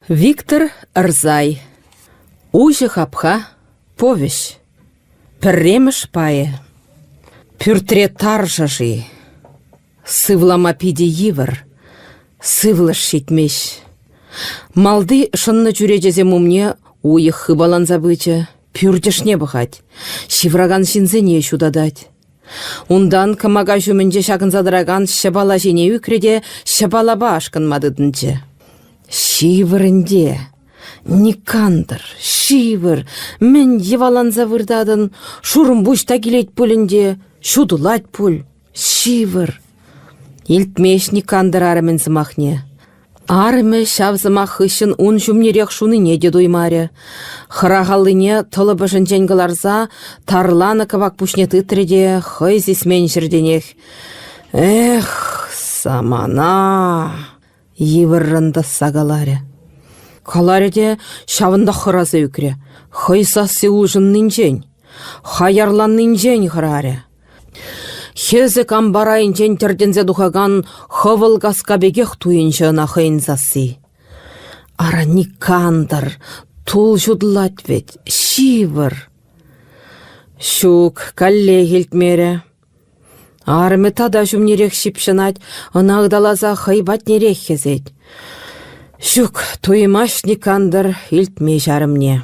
Виктор Рзай. Уҫӑ хапха. Повеҫ. Пӗрремӗш пайӗ. Пӳртре таршӑ-ши? Сывлама питӗ йывӑр. Сывлӑш ҫитмест. Малти шӑннӑ чӳречесем умне уйӑх хыпаланса пычӗ, пӳртӗшне пӑхать, ҫывракан ҫынсене ҫутатать. Унтан кӑмака ҫумӗнче ҫакӑнса тӑракан ҫӑпала ҫине ӳкрӗ те ҫӑпалапа ашкӑнма тытӑнчӗ. Ҫывӑр ӗнтӗ, Никандр, ҫывӑр, мӗн йӑваланса выртатӑн, шурӑмпуҫ та килет пуль ӗнтӗ, ҫутӑлать пуль, ҫывӑр. Илтмест Никандр арӑмӗн сӑмахне. Арӑмӗ ҫав сӑмах хыҫҫӑн ун ҫумнерех шунине те туймарӗ. Хӑрах аллине тӑлӑп ӑшӗнчен кӑларса тарланӑ кӑвак пуҫне тытрӗ те хӑй сисмен ҫӗртенех «Эх, самана!» йывӑррӑн тӑсса каларӗ. Каларӗ те ҫавӑнтах хӑраса ӳкрӗ, хӑй сасси улшӑннинчен, хаярланнинчен хӑрарӗ. Хӗсӗк ампар айӗнчен тӗртӗнсе тухакан хӑвӑл каска пекех туйӑнчӗ ӑна хӑйӗн сасси. Ара, Никандр, тул ҫутӑлать вӗт, ҫывӑр. Ҫук, каллех илтмерӗ. Арӑмӗ тата ҫумнерех ҫыпҫӑнать, ӑна ыталаса хӑй патнерех хӗсет. Ҫук, туймасть Никандр илтмест арӑмне.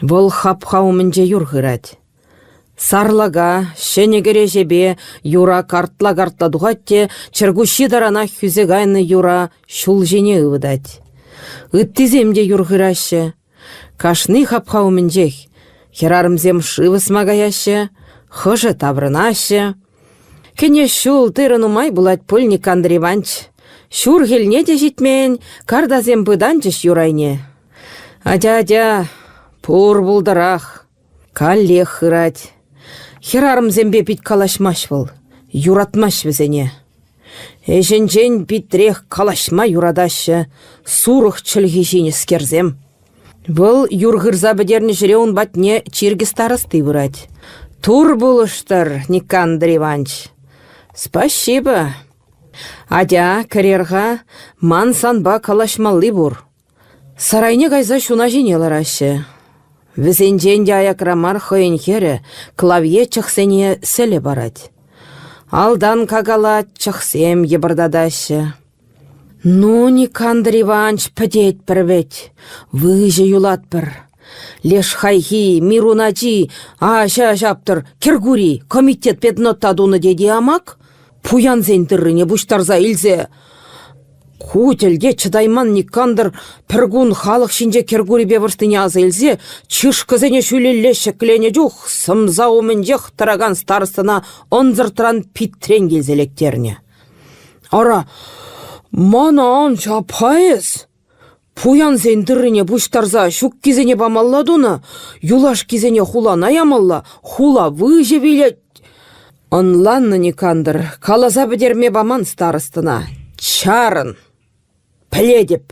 Вӑл хапха умӗнче юр хырать. Сарлака, ҫӗнӗ кӗреҫепе юра картла-картла тухать те чӗркуҫҫи таранах хӳсе кайнӑ юра ҫул ҫине ывӑтать. Ыттисем те юр хыраҫҫӗ. Кашни хапха умӗнчех хӗрарӑмсем шыв ӑсма каяҫҫӗ, хӑшӗ таврӑнаҫҫӗ. Кӗнӗ ҫул тырӑ нумай пулать пуль, Никандр Иванч. Ҫур хӗлне те ҫитмен, картасем пытанчӗҫ юр айне. Атя-атя, пур пултӑрах. Каллех хырать. Хӗрарӑмсемпе пит калаҫмасть вӑл, юратмасть вӗсене. Ӗҫӗнчен питрех калаҫма юратаҫҫӗ сурӑх чӗлхи ҫинӗскерсем. Вӑл юр хырса пӗтернӗ ҫӗре ун патне чиркӗ старости пырать. Тур пулӑштӑр, Никандр Иванч. Спасибо. Атя, кӗрер-ха, ман санпа калаҫмалли пур. Сарайне кайса ҫуна ҫине лараҫҫӗ. Вӗсенчен те аякра мар хӑйӗн хӗрӗ Клавье чӑхсене сӗлӗ парать. Алтан какала чӑхсем йӑпӑртатаҫҫӗ. Ну, Никандр Иванч, пӗтетпӗр вӗт, выҫӑ юлатпӑр. Леш хайхи, Мирун ачи, аҫа ҫаптӑр, Кӗркури, комитет педнота тунӑ тет-и амак? Пуянсен тыррине пуҫтарса илсе Ку тӗлте чӑтайман Никандр пӗркун халӑх ҫинче Кӗркурипе вӑрҫнине аса илсе чышкӑсене ҫӳлелле ҫӗкленӗ чух сӑмса умӗнчех тӑракан старостӑна ӑнсӑртран питрен килсе лектернӗ. Ара, мана ан ҫап-ха эс. Пуянсен тыррине пуҫтарса ҫуккисене памалла тунӑ, юлашкисене хулана ямалла, хула выҫӑ вилет. Ӑнланнӑ Никандр, каласа пӗтерме паман старостӑна. Чарӑн! Пӗлетӗп!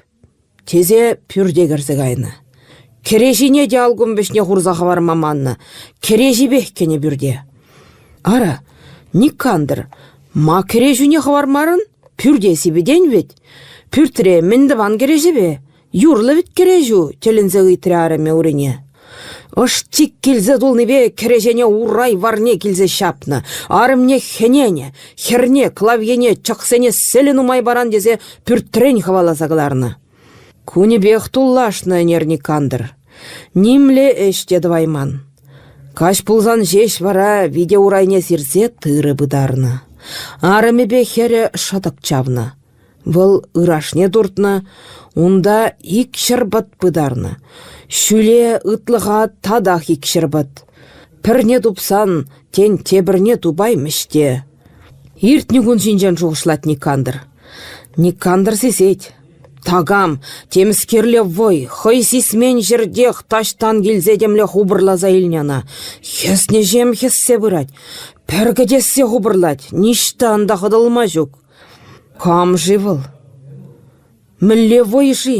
тесе пӳрте кӗрсе кайнӑ. Кӗреҫине те алкум вӗҫне хурса хӑварма маннӑ, кӗреҫипех кӗнӗ пӳрте. Ара, Никандр, ма кӗреҫӳне хӑвармарӑн? Пӳрте сивӗтен вӗт. Пӳртре мӗн тӑван кӗреҫепе? Юрлӑ вӗт кӗреҫӳ, тӗлӗнсе ыйтрӗ арӑмӗ урине. Ӑш-чик килсе тулнипе кӗреҫене урай варне килсе ҫапнӑ, арӑмне хӗненӗ, хӗрне, Клавьене, чӑхсене сӗлӗ нумай паран тесе пӳртрен хӑваласа кӑларнӑ. Кунӗпех туллашнӑ ӗнер Никандр. Нимле ӗҫ те тӑвайман. Каҫ пулсан ҫеҫ вара вите урайне сирсе тырӑ пытарнӑ. Арӑмӗпе хӗрӗ шӑтӑк чавнӑ. Вӑл ырашне туртнӑ, унта 200 пӑт пытарнӑ. Ҫӳле ытлӑха татах 200 пӑт. Пӗрне тупсан, тен, тепӗрне тупаймӗҫ те. Иртнӗ кун ҫинчен шухӑшлать Никандр. Никандр сисет. Такам, темскерле вӑй, хӑй сисмен ҫӗртех таҫтан килсе темле хупӑрласа илнӗ ӑна. Хӗснӗҫем хӗссе пырать. Пӗр кӗтессе хупӑрлать, ниҫтан та хӑтӑлма ҫук. Кам-ши вӑл? Мӗнле вӑй-ши?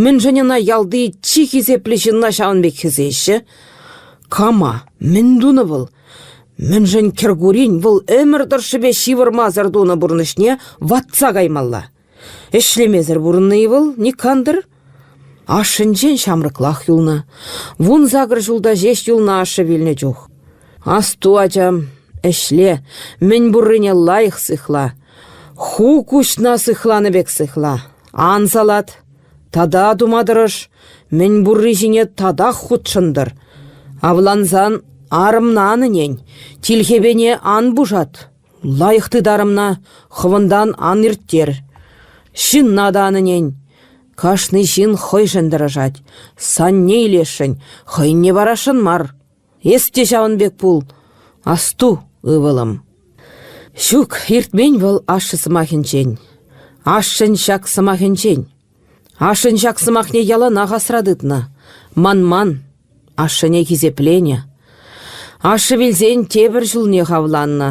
Мӗншӗн ӑна ялти чи хисеплӗ ҫынна ҫавӑн пек хӗсеҫҫӗ? Кама, мӗн тунӑ вӑл? Мӗншӗн Кӗркурин вӑл ӗмӗр тӑршшӗпе ҫывӑрмасӑр тунӑ пурнӑҫне ватса каймалла? Ӗҫлемесӗр пурӑннӑ-и вӑл, Никандр? Ашшӗнчен ҫамрӑклах юлнӑ. 18 ҫулта ҫеҫ юлнӑ ашшӗ вилнӗ чух. Асту, ачам, ӗҫле, мӗн пуррине лайӑх сыхла. Ху куҫна сыхланӑ пек сыхла. Ан салат. Тата тума тӑрӑш, мӗн пурри ҫине татах хутшӑнтӑр. Авлансан арӑмна ан ӗнен, тилхепене ан пушат. Лайӑх тыт арӑмна, хӑвӑнтан ан ирттер. Ҫынна та ан ӗнен. Кашни ҫын хӑйшӗн тӑрӑшать, санне илесшӗн, хӑйне парасшӑн мар. Эс те ҫавӑн пек пул. Асту, ывӑлӑм. Ҫук, иртмен вӑл ашшӗ сӑмахӗнчен. Ашшӗн ҫак сӑмахӗнчен. Ашшӗн ҫак сӑмахне яланах асра тытнӑ. Манман, ашшӗне хисепленӗ. Ашшӗ вилсен тепӗр ҫулне хавланнӑ.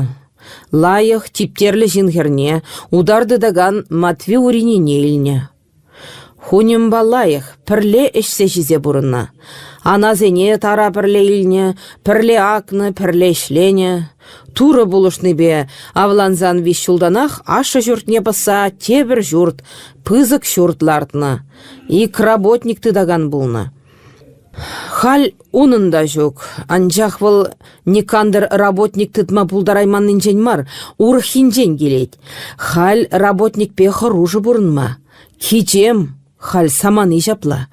Лайӑх, типтерлӗ ҫын хӗрне, утар тытакан Матви Уринине илнӗ. Хуньӑмпа лайӑх, пӗрле ӗҫсе-ҫисе пурӑннӑ. Анасене тара пӗрле илнӗ, пӗрле акнӑ, пӗрле ӗҫленӗ. Турӑ пулӑшнипе авлансан виҫ ҫултанах ашшӗ ҫуртне пӑсса тепӗр ҫурт, пысӑк ҫурт лартнӑ. Ик работник тытакан пулнӑ. Халь унӑн та ҫук, анчах вӑл Никандр работник тытма пултарайманнинчен мар, урӑххинчен килет. Халь работникпе хӑрушӑ пурӑнма. Кичем, халь самани ҫапла.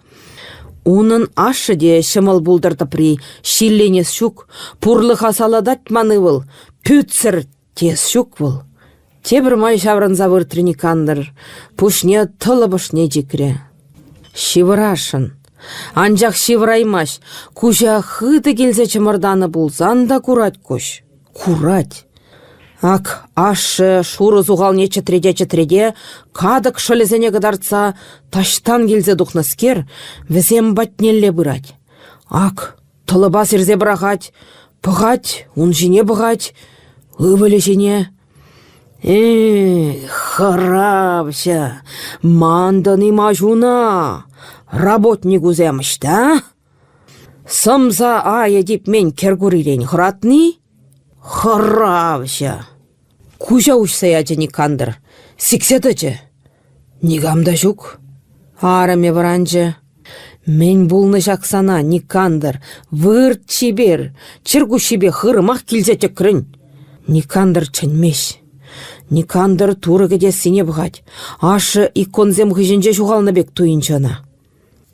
Унӑн ашшӗ те ҫӑмӑл пултӑр тӑпри, ҫилленес ҫук, пурлӑха салатать ман ывӑл, пӳтсӗр Тес ҫук вӑл. Тепӗр май ҫаврӑнса выртрӗ Никандр, пуҫне тӑлӑп ӑшне чикрӗ. Ҫывӑрасшӑн. Анчах ҫывӑраймасть, куҫа хытӑ килсе чӑмӑртанӑ пулсан та курать куҫ. Курать. Ак ашшӗ шурӑ сухалне чӗтрете-чӗтрете катӑк шӑлӗсене кӑтартса таҫтан килсе тухнӑскер вӗсем патнелле пырать. Ак тӑлӑпа сирсе пӑрахать, пӑхать, ун ҫине пӑхать, ывӑлӗ ҫине. Эх, хӑравҫӑ, мантӑн-и маҫуна? Работникусем ӑҫта? Сӑмса айӗ типмен кӗркурирен хӑратни? Хӑравҫӑ! Куҫа уҫса ячӗ Никандр, сиксе тӑчӗ. Никам та ҫук. Арӑмӗ вӑранчӗ. Мӗн пулнӑ ҫак сана, Никандр? Вырт чипер, чӗркуҫҫипе хырӑмах килсе тӗкрӗн. Никандр чӗнмест. Никандр турӑ кӗтессине пӑхать. Ашшӗ иконсем хыҫӗнче ҫухалнӑ пек туйӑнчӗ ӑна.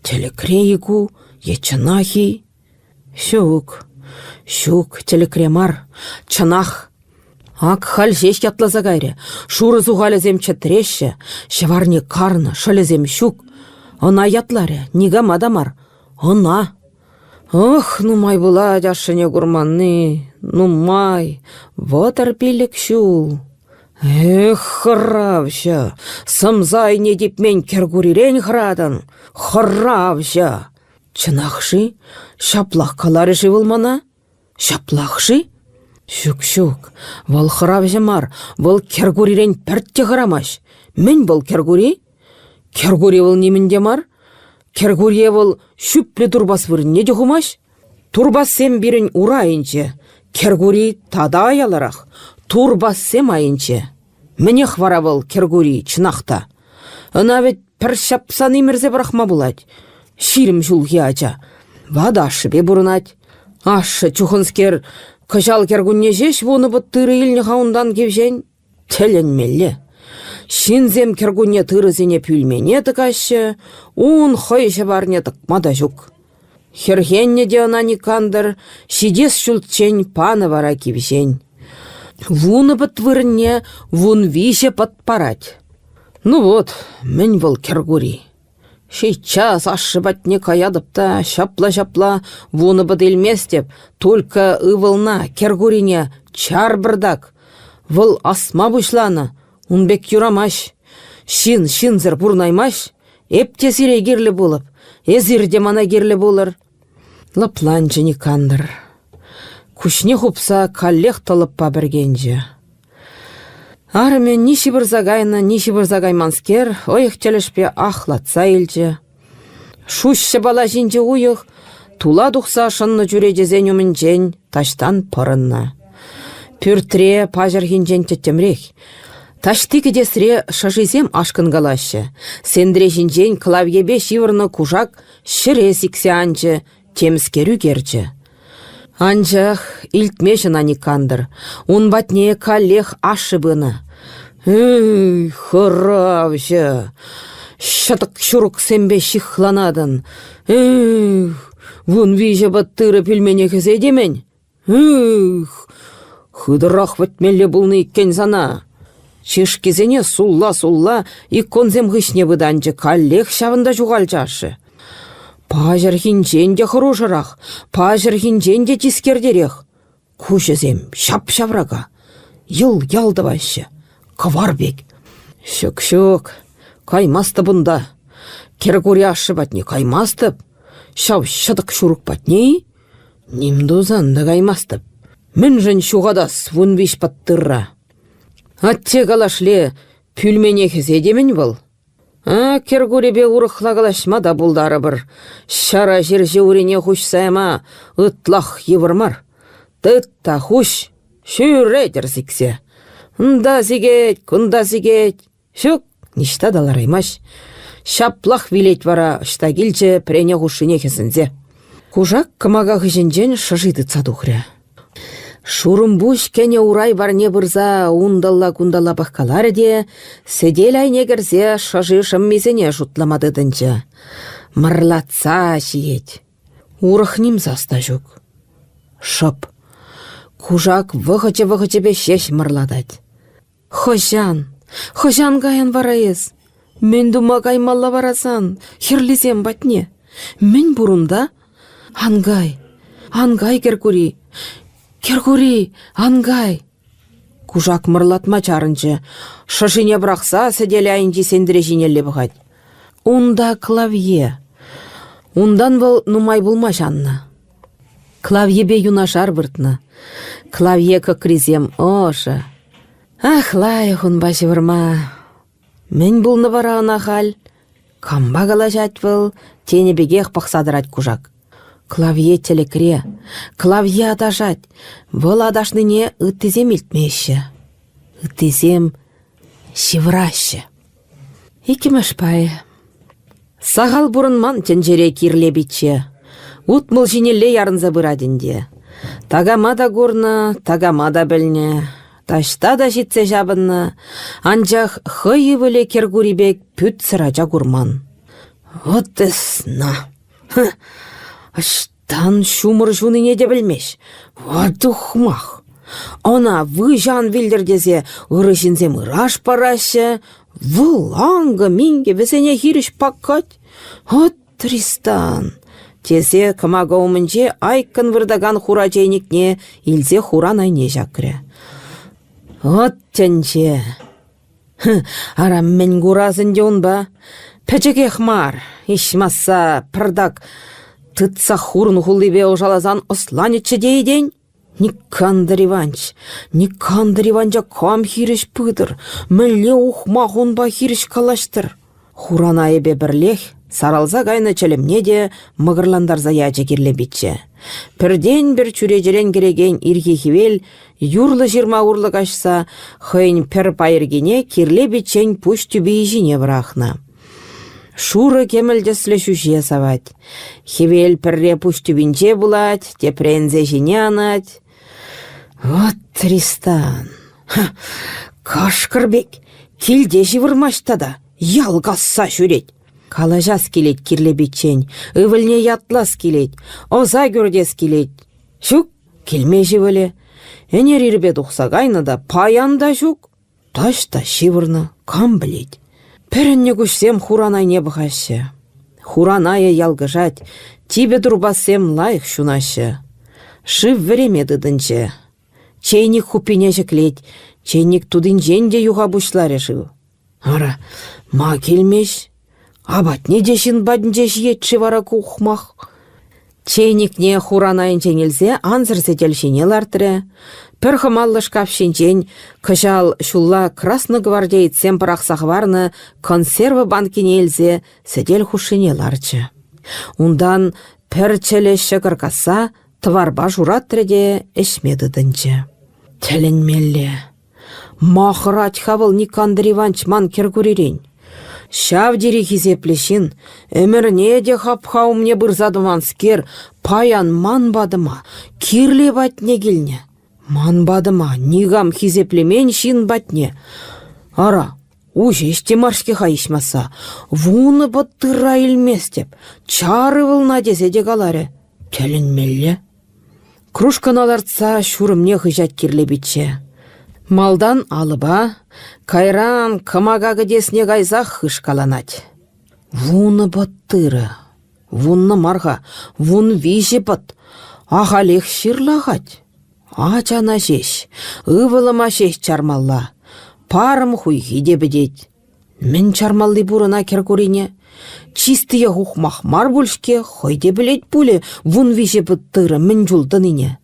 Тӗлӗкре-и ку е чӑнах-и? Ҫук, ҫук, тӗлӗкре мар, чӑнах. Ак халь ҫеҫ ятласа кайрӗ. Шурӑ сухалӗсем чӗтреҫҫӗ, ҫӑварне карнӑ, шӑлӗсем ҫук. Ӑна ятларӗ, никама та мар, ӑна. Ох, нумай пулать ашшӗне курманни, нумай, 35 ҫул. Эх, хӑравҫӑ, сӑмса айне типмен кӗркурирен хӑратӑн, хӑравҫӑ. Чӑнах-ши? Ҫаплах каларӗ-ши вӑл мана? Ҫаплах-ши? Ҫук-ҫук, вӑл хӑравҫӑ мар, вӑл Кӗркурирен пӗртте хӑрамасть. Мӗн вӑл Кӗркури? Кӗркури вӑл нимӗн те мар. Кӗркурие вӑл ҫӳплӗ турпас вырӑнне те хумасть. Турпассем пирӗн ура айӗнче, Кӗркури тата аяларах, турпассем айӗнче. Мӗнех вара вӑл, Кӗркури, чӑнах та? Ӑна вӗт пӗр ҫапсан имӗрсе пӑрахма пулать. 20 ҫулхи ача. Ватӑ ашшӗпе пурӑнать. Ашшӗ, чухӑнскер, кӑҫал кӗркунне ҫеҫ 10 пӑт тырӑ илнӗ-ха унтан кивҫен. Тӗлӗнмелле. Ҫынсем кӗркунне тырӑсене пӳлмене тӑкаҫҫӗ, ун хӑй ҫӑварне тӑкма та ҫук. Хӗрхеннӗ те ӑна Никандр, ҫитес ҫулччен панӑ вара кивҫен. 10 пӑт вырӑнне 13 пӑт парать. Ну вот, мӗн вӑл Кӗркури? Ҫиччас ашшӗ патне каятӑп та ҫапла-ҫапла 10 пӑт илместӗп, только ывӑлна, Кӗркурине, чар пӑртак. Вӑл асма пуҫланӑ, ун пек юрамасть. Ҫын ҫынсӑр пурӑнаймасть. Эп те сире кирлӗ пулӑп, эсир те мана кирлӗ пулӑр. Лӑпланчӗ Никандр. Куҫне хупса каллех тӑлӑппа пӗркенчӗ. Арӑмӗ ни ҫывӑрса кайнӑ, ни ҫывӑрса кайманскер, ӑйӑх тӗлӗшпе ахлатса илчӗ. Шуҫ ҫӑпала ҫинчи уйӑх тула тухса шӑннӑ чӳречесен умӗнчен таҫтан пӑрӑннӑ. Пӳртре паҫӑрхинчен тӗттӗмрех. Таҫти кӗтесре шӑшисем ашкӑнкалаҫҫӗ. Сентре ҫинчен Клавьепе ҫывӑрнӑ кушак ҫӗре сиксе анчӗ, темскер ӳкерчӗ. Анчах илтмест ӑна Никандр. Ун патне каллех ашшӗ пынӑ. «Эй, хӑравҫӑ! Ҫӑтӑк-ҫурӑксемпе ҫыхланатӑн! Эх, 13 пӑт тырӑ пӳлмене хӗсет-и-мӗн? Эх, хытӑрах вӗтмелле пулнӑ иккен сана. Чышкисене сулла-сулла иконсем хыҫне пытанчӗ, каллех ҫавӑнта ҫухалчӗ ашшӗ. Паҫӑрхинчен те хӑрушӑрах, паҫӑрхинчен те тискертерех. Куҫӗсем ҫап-ҫаврака, йӑл-ял тӑваҫҫӗ, кӑвар пек. Ҫук-ҫук, каймастӑп унта. Кӗркури ашшӗ патне каймастӑп. Ҫав ҫӑтӑк-ҫурӑк патне-и? Ним тусан та каймастӑп. Мӗншӗн ҫухатас 13 пӑт тырра? Атте калашле, пӳлмене хӗсет-и-мӗн вӑл? А Кӗркурипе урӑхла калаҫма та пултарӑпӑр. Ҫара ҫерҫи урине хуҫса яма ытлах йывӑр мар. Тыт та хуҫ, ҫӳретӗр сиксе. Унта сикет, кунта сикет. Ҫук, ниҫта та лараймасть. Ҫаплах вилет вара, ӑҫта килчӗ, пӗрене хушшине хӗсӗнсе. Кушак кӑмака хыҫӗнчен шӑши тытса тухрӗ. Шурӑмпуҫ кӗнӗ урай варне пырса унталла-кунталла пӑхкаларӗ те сӗтел айне кӗрсе шӑши шӑммисене шутлама тытӑнчӗ. Мӑрлатса ҫиет. Урӑх ним сас та ҫук. Шӑп. Кушак вӑхӑчӗ-вӑхӑчӗпе ҫеҫ мӑрлатать. Хӑҫан? Хӑҫан каян вара эс? Мӗн тума каймалла вара сан, хӗрлисем патне? Мӗн пур унта? Ан кай, ан кай, Кӗркури! Кӗркури, ан кай! Кушак мӑрлатма чарӑнчӗ, шӑшине пӑрахса сӗтел айӗнчи сентре ҫинелле пӑхать. Унта Клавье. Унтан вӑл нумай пулмасть аннӑ. Клавьепе юнашар выртнӑ. Клавье кӑкрисем ӑшӑ. Ах, лайӑх унпа ҫывӑрма. Мӗн пулнӑ вара ӑна халь? Кампа калаҫать вӑл, тенӗ пекех пӑхса тӑрать кушак. Клавье тӗлӗкре. Клавье аташать. Вӑл аташнине ыттисем илтмеҫҫӗ. Ыттисем ҫывӑраҫҫӗ. Иккӗмӗш пайӗ. Сахал пурӑнман тӗнчере Кирле пичче. 60 ҫинелле ярӑнса пырать ӗнтӗ. Такама та курнӑ, такама та пӗлнӗ. Таҫта та ҫитсе ҫапӑннӑ, анчах хӑй ывӑлӗ Кӗркури пек пӳтсӗр ача курман. Вот эс на! Ӑҫтан ҫумӑр ҫунине те пӗлмест. Вӑт ухмах! Ӑна выҫӑ ан вилтӗр тесе ырӑ ҫынсем ыраш параҫҫӗ, вӑл анкӑ-минкӗ вӗсене хирӗҫ паккать. От Тристан! тесе кӑмака умӗнче айккӑн выртакан хура чейникне илсе хуран айне ҫакрӗ. От тӗнче! Ара, мӗн курас ӗнтӗ унпа? Пӗчӗкех мар, иҫмасса, пӑртак тытса хурӑн хуллипе ӑшаласан ӑсланӗччӗ те-и тен? Никандр Иванч, Никандр Иванча кам хирӗҫ пытӑр, мӗнле ухмах унпа хирӗҫ калаҫтӑр? Хуран айӗпе пӗрлех саралса кайнӑ чӗлӗмне те мӑкӑрлантарса ячӗ Кирле пичче. Пӗртен-пӗр чӳречерен кӗрекен ирхи хӗвел юрлӑ ҫырма урлӑ каҫса хӑйӗн пӗр пайӑркине Кирле пиччен пуҫ тӳпи ҫине пӑрахнӑ. Шурӑ кӗмӗл тӗслӗ ҫӳҫе савать. Хӗвел пӗрре пуҫ тӳпинче пулать, тепре ӗнсе ҫине анать. Вот Тристан! Кашкӑр пек, килте ҫывӑрмасть тата, ял касса ҫӳрет. Калаҫас килет Кирле пиччен, ывӑлне ятлас килет, ӑса кӳртес килет. Ҫук, килмест ывӑлӗ. Ӗнер ирпе тухса кайнӑ та паян та ҫук. Таҫта ҫывӑрнӑ, кам пӗлет. Пӗрӗннӗ куҫсем хуран айне пӑхаҫҫӗ. Хуран айӗ ялкӑшать, типӗ турпассем лайӑх ҫунаҫҫӗ. Шыв вӗреме тытӑнчӗ. Чейник хуппине ҫӗклет, чейник тутинчен те юха пуҫларӗ шыв. Ара, ма килмест? Апатне те ҫын патӗнче ҫиет-ши вара ку ухмах? Чейникне хуран айӗнчен илсе ансӑр сӗтел ҫине лартрӗ. Пӗр хӑмаллӑ шкаф ҫинчен кӑҫал ҫулла красногвардеецсем пӑрахса хӑварнӑ консерва банкине илсе сӗтел хушшине ларчӗ. Унтан пӗр чӗлӗ ҫӑкӑр касса тӑварпа шуратрӗ те ӗҫме тытӑнчӗ. Тӗлӗнмелле. Ма хӑрать-ха вӑл Никандр Иванч ман Кӗркурирен? Ҫав тери хисеплӗ ҫын, ӗмӗрне те хапха умне пырса тӑманскер, паян ман патӑма, Кирле патне килнӗ. Ман патӑма, никам хисеплемен ҫын патне. Ара, уҫ те мар-ҫке-ха иҫмасса, вунӑ пӑт тырра илместӗп, чар ывӑлна тесе те каларӗ. Тӗлӗнмелле. Кружкӑна лартса ҫурӑмне хыҫать Кирле пичче. Малтан алӑпа, кайран кӑмака кӗтесне кайсах хышкаланать. Вунӑ пӑт тырӑ. Вуннӑ мар-ха, вунвиҫӗ пӑт. Ахалех ҫырлахать. Ачана ҫеҫ, ывӑлӑма ҫеҫ чармалла. Парӑм хуйхи те пӗтет. Мӗн чармалли пур ӑна Кӗркурине? Чистиех ухмах мар пуль-ҫке, хӑй те пӗлет пулӗ вунвиҫӗ пӑт тырӑ мӗн чул тӑнине.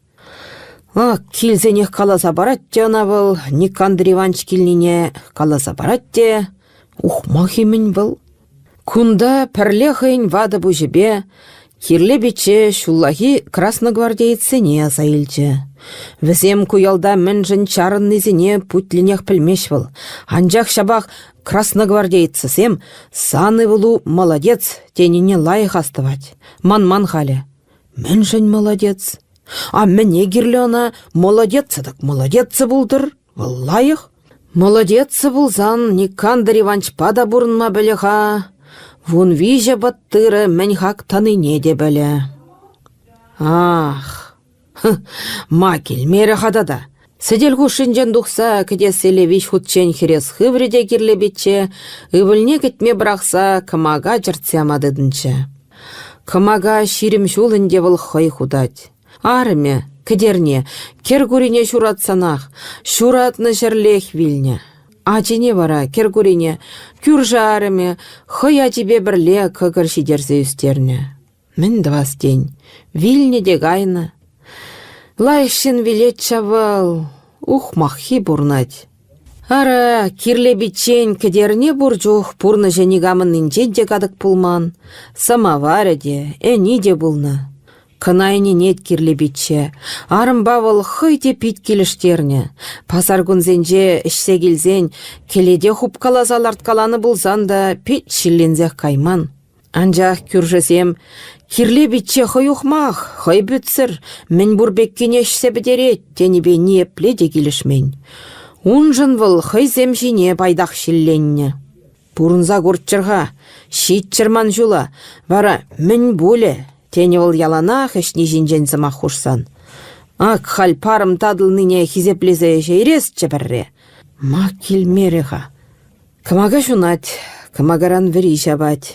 Ак, килсенех каласа парать те ӑна вӑл, Никандр Иванч килнине каласа парать те, ухмах-и-мӗн вӑл? Кунта пӗрле хӑйӗн ватӑ пуҫӗпе Кирле пичче ҫуллахи красногвардеецсене аса илчӗ. Вӗсем ку ялта мӗншӗн чарӑннисене путлӗнех пӗлмест вӑл. Анчах ҫапах красногвардейцӑсем «сан ывӑлу молодец» тенине лайӑх астӑвать. Манман халӗ. Мӗншӗн молодец? А мӗне кирлӗ ӑна молодеца-тӑк молодеца пултӑр? Вӑл лайӑх. Молодеца пулсан Никандр Иванчпа та пурӑнма пӗлӗ-ха. Вунвиҫӗ пӑт тырӑ мӗн хак тӑнине те пӗлӗ. Ах, ма килмерӗ-ха тата? Сӗтел хушшинчен тухса кӗтесселле виҫ хутчен хӗрес хыврӗ те Кирле пичче, ывӑлне кӗтме пӑрахса кӑмака чӗртсе яма тытӑнчӗ. Кӑмака 20 ҫул ӗнтӗ вӑл хӑй хутать. Арӑмӗ, Кӗтерне, Кӗркурине ҫуратсанах, ҫуратнӑ ҫӗрлех вилнӗ. Ачине вара, Кӗркурине, кӳршӗ арӑмӗ хӑй ачипе пӗрле кӑкӑр ҫитерсе ӳстернӗ. Мӗн тӑвас тен, вилнӗ те кайнӑ. Лайӑх ҫын вилет ҫав вӑл, ухмаххи пурӑнать. Ара, Кирле пиччен Кӗтерне пур чух пурнӑҫӗ никамӑннинчен те катӑк пулман, сӑмаварӗ те, ӗни те пулнӑ. Кӑна ӗненет Кирле пичче. Арӑмпа вӑл хӑй те пит килӗштернӗ. Пасар кунсенче ӗҫсе килсен кӗлете хупкаласа ларткаланӑ пулсан та пит ҫилленсех кайман. Анчах кӳршӗсем Кирле пичче хӑй ухмах, хӑй пӳтсӗр, мӗн пур пеккине ӗҫсе пӗтерет тенипе ниепле те килӗшмен. Уншӑн вӑл хӑйсем ҫине пайтах ҫилленнӗ. Пурӑнса курччӑр-ха, ҫитчӗр ман ҫула, вара мӗн пулӗ, тенӗ вӑл яланах ӗҫни ҫинчен сӑмах хушсан. Ак халь парӑм татӑлнине хисеплесе ӗҫейресчӗ пӗрре. Ма килмерӗ-ха? Кӑмака ҫунать, кӑмакаран вӗри ҫапать.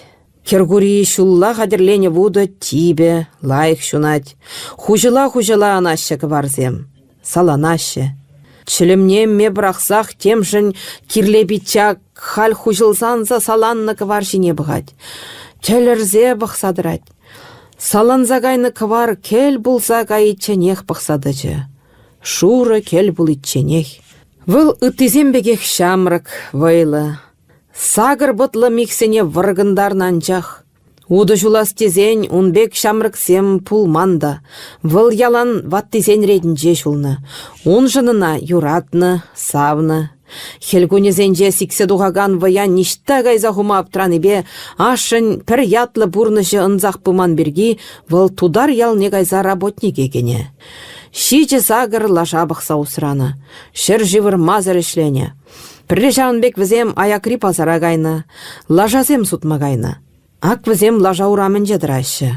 Кӗркури ҫулла хатӗрленӗ вутӑ типӗ, лайӑх ҫунать. Хуҫӑла-хуҫӑла анаҫҫӗ кӑварсем, саланаҫҫӗ. Чӗлӗмне ӗмме пӑрахсах темшӗн Кирле пиччак халь хуҫӑлса саланнӑ кӑвар ҫине пӑхать. Тӗлӗрсе пӑхса тӑрать. Саланса кайнӑ кӑвар кӗл пулса кайичченех пӑхса тӑчӗ. Шурӑ кӗл пуличченех. Вӑл ыттисем пекех ҫамрӑк, вӑйлӑ. Сакӑр пӑтлӑ михсене вӑркӑнтарнӑ анчах. Утӑ ҫулас тесен ун пек ҫамрӑксем пулман та. Вӑл ялан ваттисен ретӗнче ҫулнӑ. Уншӑн ӑна юратнӑ, савнӑ. Хӗл кунӗсенче сиксе тухакан вӑя ниҫта кайса хума аптранипе ашшӗн пӗр ятлӑ пурнӑҫӗ ӑнсах пыман пирки вӑл тутар ялне кайса работнике кӗнӗ. Ҫичӗ-сакӑр лаша пӑхса усранӑ, ҫӗр ҫывӑрмасӑр ӗҫленӗ. Пӗрре ҫавӑн пек вӗсем аякри пасара кайнӑ, лашасем сутма кайнӑ. Ак вӗсем лаша урамӗнче тӑраҫҫӗ.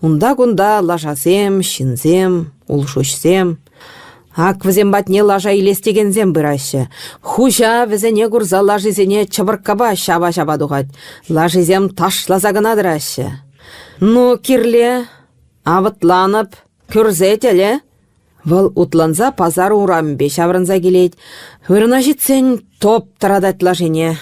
Унта-кунта лашасем, ҫынсем, улшуҫсем. Ак вӗсем патне лаша илес текенсем пыраҫҫӗ. Хуҫа вӗсене курса лашисене чӑпӑрккапа ҫапа-ҫапа тухать. Лашисем ташласа кӑна тӑраҫҫӗ. Ну, Кирле, авӑтланӑп, кӳрсе тӗле. Вӑл утланса пасар урамӗпе ҫаврӑнса килет. Вырӑна ҫитсен топ тӑратать лашине.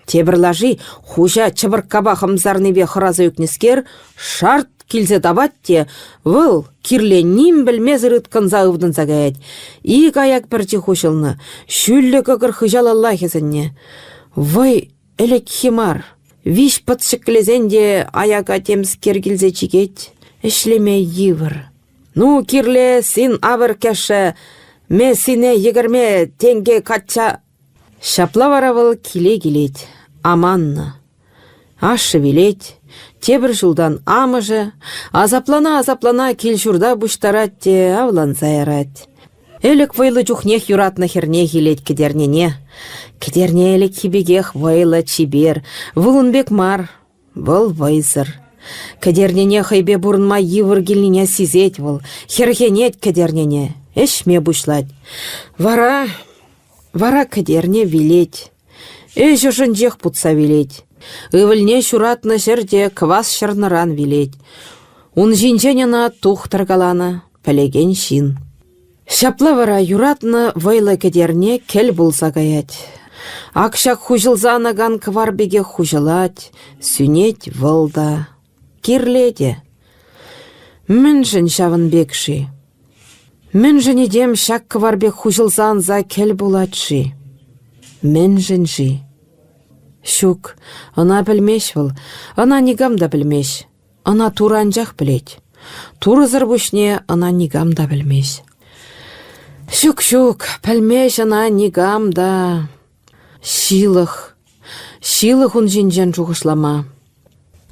Тепӗр лаши, хуҫа чӑпӑрккапа хӑмсарнипе хӑраса ӳкнӗскер, шарт килсе тапать те вӑл Кирле ним пӗлмесӗр ыткӑнса ывтӑнса каять. Ик аяк пӗрчи хуҫӑлнӑ, ҫӳллӗ кӑкӑр хыҫалалла хӗсӗннӗ. Вӑй ӗлӗкхи мар. Виҫ пӑт ҫӗклесен те аяка темскер килсе чикет. Ӗҫлеме йывӑр. Ну, кирле син авӑр кӗшӗ, ме сине йӗкӗрме тенке качча... Ҫапла вара вӑл киле килет, аманнӑ. Ашшӗ вилет, тепӗр ҫултан амӑшӗ асаплана-асаплана кил-ҫурта пуҫтарать те авланса ярать. Ӗлӗк вӑйлӑ чухнех юратнӑ хӗрне илет Кӗтернене. Кӗтерне ӗлӗкхи пекех вӑйлӑ, чипер, вӑл ун пек мар, вӑл вӑйсӑр. Кӗтернене хӑйпе пурӑнма йывӑр килнине сисет вӑл, хӗрхенет Кӗтернене, ӗҫме пуҫлать. Вара, вара Кӗтерне вилет. Ӗҫ ӑшӗнчех путса вилет. Ывӑлне ҫуратнӑ ҫӗрте квас ҫӑрнӑран вилет. Ун ҫинчен ӑна тухтӑр каланӑ, пӗлекен ҫын. Ҫапла вара юратнӑ вӑйлӑ Кӗтерне кӗл пулса каять. Ак ҫак хуҫӑлса анакан кӑвар пекех хуҫӑлать, сӳнет вӑл та. Кирле те. Мӗншӗн ҫавӑн пек-ши? Мӗншӗн этем ҫак кӑвар пек хуҫӑлса анса кӗл пулать-ши? Мӗншӗн-ши? Ҫук, ӑна пӗлмест вӑл, ӑна никам та пӗлмест. Ӑна Турӑ анчах пӗлет. Турӑсӑр пуҫне ӑна никам та пӗлмест. Ҫук-ҫук, пӗлмест ӑна никам та. Ҫылӑх, ҫылӑх ун ҫинчен шухӑшлама.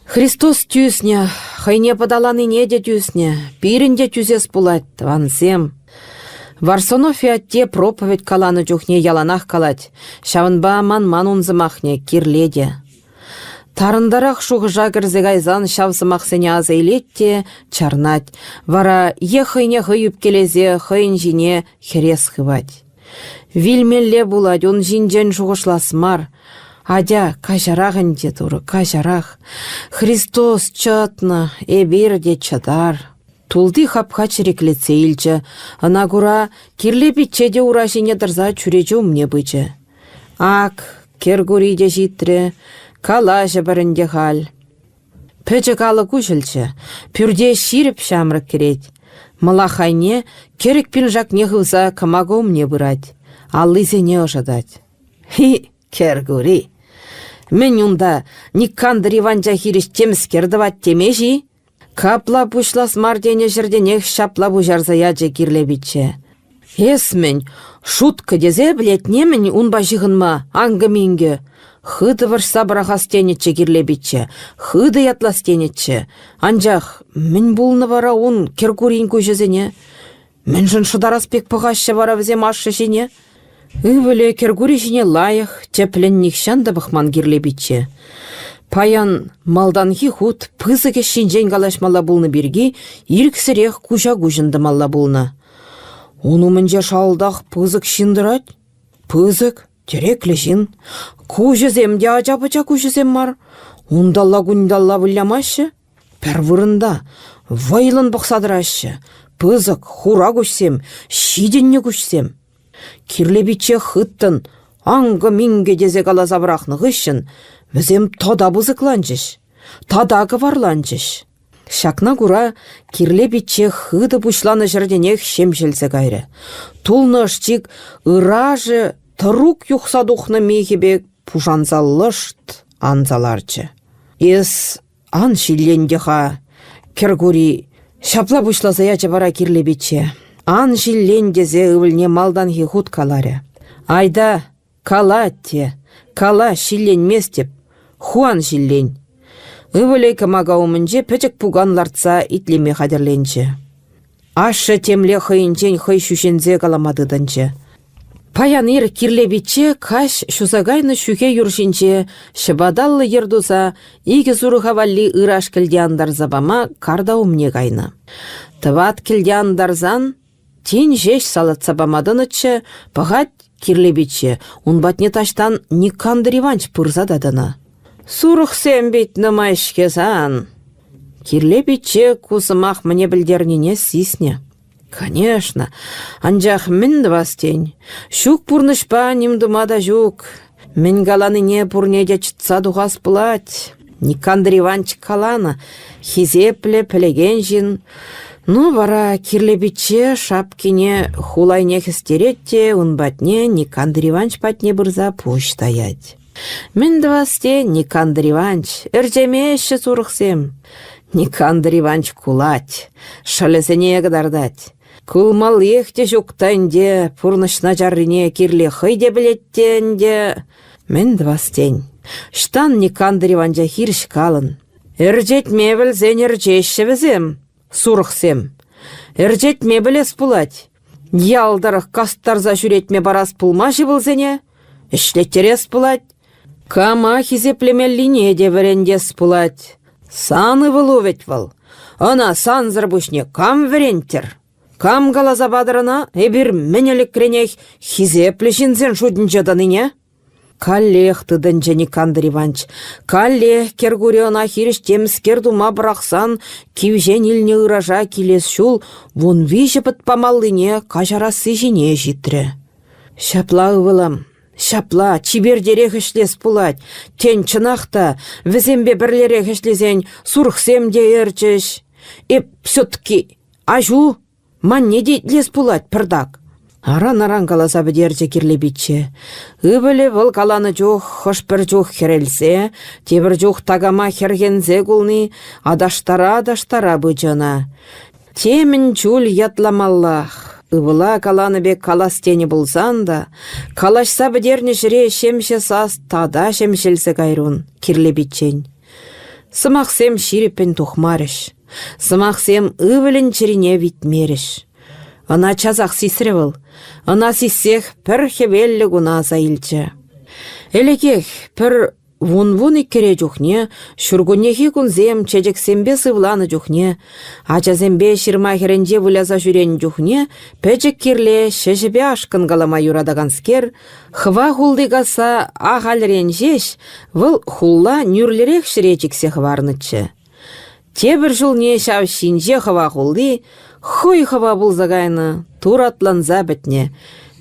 Христос тӳснӗ, хӑйне пӑталанине те тӳснӗ, пирӗн те тӳсес пулать, тӑвансем. Варсонофий атте проповедь каланӑ чухне яланах калать, ҫавӑнпа манман ун сӑмахне, кирле те. Тарӑнтарах шухӑша кӗрсе кайсан ҫав сӑмахсене аса илет те чарнать, вара е хӑйне хӑй ӳпкелесе хӑйӗн ҫине хӗрес хывать. Вилмелле пулать, ун ҫинчен шухӑшлас мар. Атя, каҫарах ӗнтӗ, Турӑ, каҫарах. Христос чӑтнӑ, эпир те чӑтар. Тулти хапха чӗриклетсе илчӗ. Ӑна кура Кирле пичче те ура ҫине тӑрса чӳрече умне пычӗ. Ак, Кӗркури те ҫитрӗ, калаҫӑпӑр ӗнтӗ халь. Пӗчӗк алӑк уҫӑлчӗ, пӳрте ҫирӗп ҫамрӑк кӗрет. Мӑлахайне кӗрӗк пиншакне хывса кӑмака умне пырать, аллисене ӑшӑтать. Хи, Кӗркури! Мӗн унта, Никандр Иванча хирӗҫ темскер тӑвать теме-ши? Капла пуҫлас мар тенӗ ҫӗртенех ҫапла пуҫарса ячӗ Кирле пичче. Эс мӗн, шутка тесе пӗлетне-мӗн унпа ҫыхӑнма, анкӑ-минкӗ? Хытӑ вӑрҫса пӑрахас тенӗччӗ Кирле пичче, хытӑ ятлас тенӗччӗ. Анчах мӗн пулнӑ вара ун Кӗркурин куҫӗсене? Мӗншӗн шӑтарас пек пӑхаҫҫӗ вара вӗсем ашшӗ ҫине? Ывӑлӗ Кӗркури ҫине лайӑх, тӗплӗн нихҫан та пӑхман Кирле пичче. Паян малтанхи хут пысӑк ӗҫ ҫинчен калаҫмалла пулнӑ пирки ирӗксӗрех куҫа-куҫӑн тӑмалла пулнӑ. Ун умӗнче шалтах пысӑк ҫын тӑрать. Пысӑк, тӗреклӗ ҫын. Куҫӗсем те ача-пӑча куҫӗсем мар. Унталла-кунталла вылямаҫҫӗ. Пӗр вырӑнта вӑйлӑн пӑхса тӑраҫҫӗ. Пысӑк, хура куҫсем, ҫитӗннӗ куҫсем. Кирле пичче хыттӑн анкӑ-минкӗ тесе каласа пӑрахнӑ хыҫҫӑн вӗсем тата пысӑкланчӗҫ, тата кӑварланчӗҫ. Ҫакна кура Кирле пичче хытӑ пуҫланӑ ҫӗртенех ҫемҫелсе кайрӗ. Тулнӑ ӑшчик ырашӗ тӑрук юхса тухнӑ михӗ пек пушанса лӑшт анса ларчӗ. Эс Ан ҫиллен те-ха, Кӗркури, ҫапла пуҫласа ячӗ вара Кирле пичче. Ан ҫиллен тесе ывӑлне малтанхи хут каларӗ. Айта, кала, атте, кала, ҫилленместӗп. Ху ан ҫиллен. Ывӑлӗ кӑмака умӗнче пӗчӗк пукан лартса итлеме хатӗрленчӗ. Ашшӗ темле хӑйӗнчен хӑй ҫӳҫенсе калама тытӑнчӗ. Паян ир Кирле пичче каҫ ҫуса кайнӑ ҫӳхе юр ҫинче ҫӑпаталлӑ йӗр туса икӗ сурӑха валли ыраш кӗлте антарса пама карта умне кайнӑ. Тӑват кӗлте антарсан тин ҫеҫ салатса пама тӑнӑччӗ, пӑхать Кирле пичче, ун патне таҫтан Никандр Иванч пырса та тӑнӑ. «Сурӑхсем пит нумай-ҫке сан!» Кирле пичче ку сӑмах мӗне пӗлтернине сиснӗ. Конечно, анчах мӗн тӑвас тен? Ҫук пурнӑҫпа ним тума та ҫук. Мӗн каланине пурне те чӑтса тухас пулать. Никандр Иванч каланӑ, хисеплӗ, пӗлекен ҫын. Ну, вара Кирле пичче шапкине хулайне хӗстерет те ун патне Никандр Иванч патне пырса пуҫ таять. Мӗн тӑвас тен, Никандр Иванч, ӗрчемеҫҫӗ сурӑхсем. Никандр Иванч кулать, шӑлӗсене кӑтартать. Кулмаллиех те ҫук та ӗнтӗ, пурнӑҫ начаррине кирле хӑй те пӗлет те ӗнтӗ. Мӗн тӑвас тен? Ӑҫтан Никандр Иванча хирӗҫ калӑн? Ӗрчетме пӗлсен ӗрчеҫҫӗ вӗсем, сурӑхсем. Ӗрчетме пӗлес пулать. Ял тӑрӑх кастарса ҫӳретме парас пулмасть-и вӑлсене? Ӗҫлеттерес пулать. Кама хисеплемеллине те вӗрентес пулать. Сан ывӑлу вӗт вӑл. Ӑна сансӑр пуҫне кам вӗренттӗр? Кам каласа патӑр ӑна эпир мӗн ӗлӗкренех хисеплӗ ҫынсен шутӗнче тӑнине? Каллех тытӑнчӗ Никандр Иванч. Каллех Кӗркури ӑна хирӗҫ темскер тума пӑрахсан кивҫен илнӗ ыраша килес ҫул 13 пӑт памаллине каҫарасси ҫине ҫитрӗ. Ҫапла, ывӑлӑм, ҫапла, чипертерех ӗҫлес пулать. Тен, чӑнах та, вӗсемпе пӗрлерех ӗҫлесен сурӑхсем те ӗрчӗҫ. Эп все-таки аҫу Манне те итлес пулать пӑртак. Аран-аран каласа пӗтерчӗ Кирле пичче. Ывӑлӗ вӑл каланӑ чух хӑш-пӗр чух хӗрелсе, тепӗр чух такама хӗрхенсе кулни аташтара-аташтара пычӗ ӑна. Темӗн чуль ятламаллах. Ывӑла каланӑ пек калас тенӗ пулсан та, калаҫса пӗтернӗ ҫӗре ҫемҫе сас тата ҫемҫелсе кайрун Кирле пиччен. Сӑмахсем ҫирӗппӗн тухмарӗҫ. Сӑмахсем ывӑлӗн чӗрине витмерӗҫ. Ӑна часах сисрӗ вӑл. Ӑна сиссех пӗр хӗвеллӗ куна аса илчӗ. Ӗлӗкех пӗр вун-вун иккӗре чухне, ҫуркуннехи кунсем чечексемпе сывланӑ чухне, ачасемпе ҫырма хӗрринче выляса ҫӳренӗ чухне пӗчӗк Кирле ҫӗҫӗпе ашкӑнкалама юратаканскер, хӑва хулли касса ахальрен ҫеҫ вӑл хулла нӳрлӗрех ҫӗре чиксе хӑварнӑччӗ. Тепӗр ҫулне ҫав ҫинҫе хӑва хулли хӑй хӑва пулса кайнӑ, туратланса пӗтнӗ.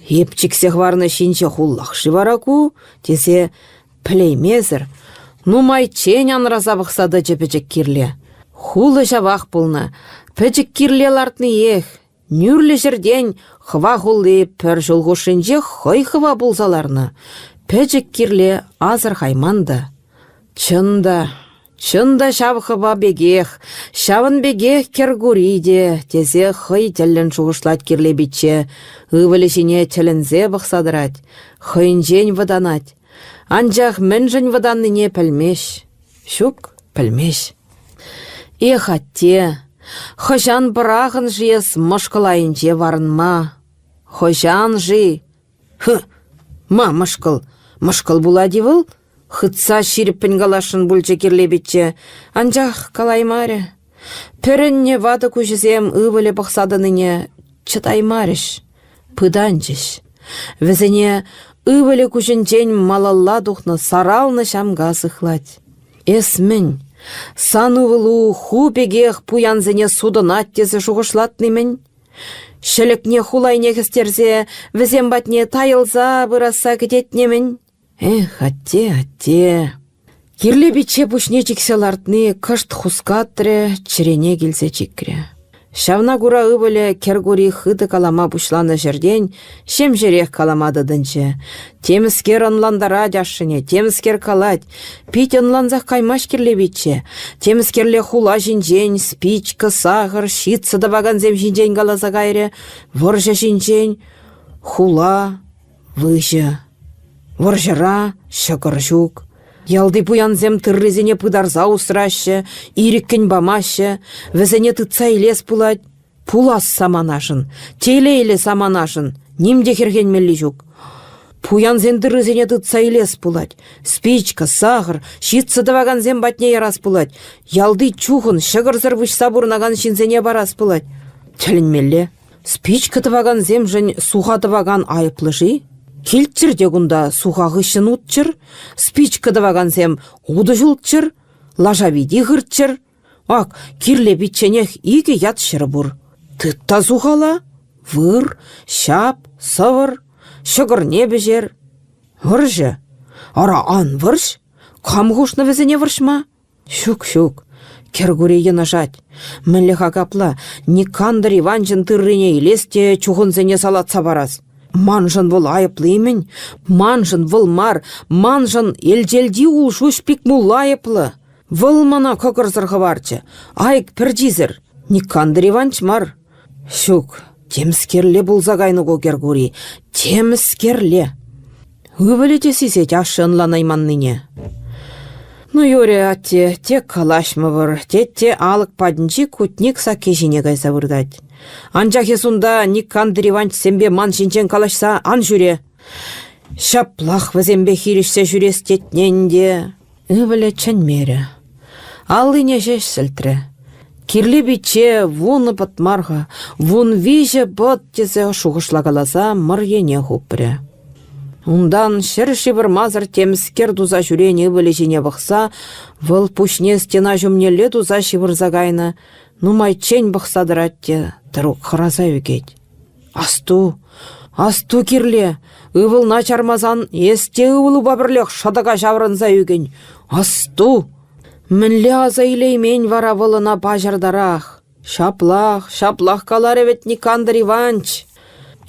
Эп чиксе хӑварнӑ ҫинҫе хуллах-ши вара ку? тесе пӗлеймесӗр нумайччен анраса пӑхса тӑчӗ пӗчӗк Кирле. Хулӑ ҫавах пулнӑ, пӗчӗк Кирле лартниех, Нӳрлӗ ҫӗртен хӑва хулли пӗр ҫул хушшинче хӑй хӑва пулса ларнӑ. Пӗчӗк Кирле асӑрхайман та. Чӑн та, чӑн та ҫав хӑва пекех, ҫавӑн пекех Кӗркури те, тесе хӑй тӗллӗн шухӑшлать Кирле пичче, ывӑлӗ ҫине тӗлӗнсе пӑхса тӑрать, хӑйӗнчен вӑтанать. Анчах мӗншӗн вӑтаннине пӗлмест. Ҫук, пӗлмест. Эх, атте, хӑҫан пӑрахӑн-ши эс мӑшкӑл айӗнче варӑнма? Хӑҫан-ши? Хы, ма мӑшкӑл? Мӑшкӑл пулать-и вӑл? Хытса ҫирӗппӗн каласшӑн пулчӗ Кирле пичче, анчах калаймарӗ. Пӗрӗннӗ ватӑ куҫӗсем ывӑлӗ пӑхса тӑнине чӑтаймарӗҫ, пытанчӗҫ. Вӗсене ывӑлӗ куҫӗнчен малалла тухнӑ саралнӑ ҫамка сыхлать. Эс мӗн, сан ывӑлу ху пекех пуянсене сутӑнать тесе шухӑшлатни-мӗн? Ҫӗлӗкне хулайне хӗстерсе вӗсем патне тайӑлса пырасса кӗтетне-мӗн? Эх, атте, атте. Кирле пичче пуҫне чиксе лартни кӑшт хускатрӗ, чӗрене килсе чикрӗ. Ҫавна кура ывӑлӗ Кӗркури хытӑ калама пуҫланӑ ҫӗртен ҫемҫерех калама тытӑнчӗ. Темскер ӑнлантарать ашшӗне, темскер калать. Пит ӑнлансах каймасть Кирле пичче. Темскерле хула ҫинчен, спичка, сахӑр, ҫитсӑ тӑвакансем ҫинчен каласа кайрӗ, вӑрҫӑ ҫинчен. Хула, Выҫӑ. Вӑрҫӑра ҫӑкӑр ҫук. Ялти пуянсем тыррисене пытарса усраҫҫӗ, ирӗккӗн памаҫҫӗ, вӗсене тытса илес пулать. Пулас саманашӑн, телейлӗ саманашӑн ним те хӗрхенмелли ҫук. Пуянсен тыррисене тытса илес пулать. Спичка, сахӑр, ҫитсӑ тӑвакансем патне ярас пулать. Ялти чухӑн, ҫӑкӑрсӑр выҫса пурӑнакан ҫынсене парас пулать. Тӗлӗнмелле. Спичка тӑвакансемшӗн суха тӑвакан айӑплӑ-ши? Килччӗр те кунта суха хыҫҫӑн утчӑр, спичка тӑвакансем утӑ ҫулччӑр, лаша вити хырччӑр. Ак, кирле пичченех икӗ ят ҫӗр пур. Тыт та сухала, выр, ҫап, сӑвӑр, ҫӑкӑрне пӗҫер. Вӑрҫӑ. Ара, ан вӑрҫ. Кам хушнӑ вӗсене вӑрҫма? Ҫук, ҫук, Кӗркури йӑнӑшать. Мӗнле-ха капла Никандр Иванчӑн тыррине илес те чухӑнсене салатса парас? Маншӑн вӑл айӑплӑ-и-мӗн? Маншӑн вӑл мар, маншӑн Элчелти улшуҫ Пикмулла айӑплӑ. Вӑл мана кӑкӑрсӑр хӑварчӗ, айӑк пӗрчисӗр. Никандр Иванч мар. Ҫук, Темскерле пулса кайнӑ ку Кӗркури, темскерле. Ывӑлӗ те сисет ашшӗ ӑнланайманнине. Ну, юрӗ, атте, тек калаҫмӑпӑр, тет те алӑк патӗнчи кутник сакки ҫине кайса выртать. Анчах эс унта Никандр Иванчсемпе ман ҫинчен калаҫса ан ҫӳре. Ҫаплах вӗсемпе хирӗҫсе ҫӳрес тетне ӗнтӗ. Ывӑлӗ чӗнмерӗ. Аллине ҫеҫ сӗлтрӗ. Кирле пичче вунӑ пӑт мар-ха, вунвиҫӗ пӑт тесе шухӑшлакаласа мӑрьене хупрӗ. Унтан ҫӗр ҫывӑрмасӑр темскер туса ҫӳренӗ ывӑлӗ ҫине пӑхса вӑл пуҫне стена ҫумнелле туса ҫывӑрса кайнӑ, нумайччен пӑхса тӑрать те тӑрук хӑраса ӳкет. Асту, асту Кирле, ывӑлна чармасан эс те ывӑлупа пӗрлех шӑтӑка ҫаврӑнса ӳкӗн. Асту! Мӗнле аса илеймен вара вӑл ӑна паҫӑртарах? Ҫаплах, ҫаплах каларӗ вӗт Никандр Иванч.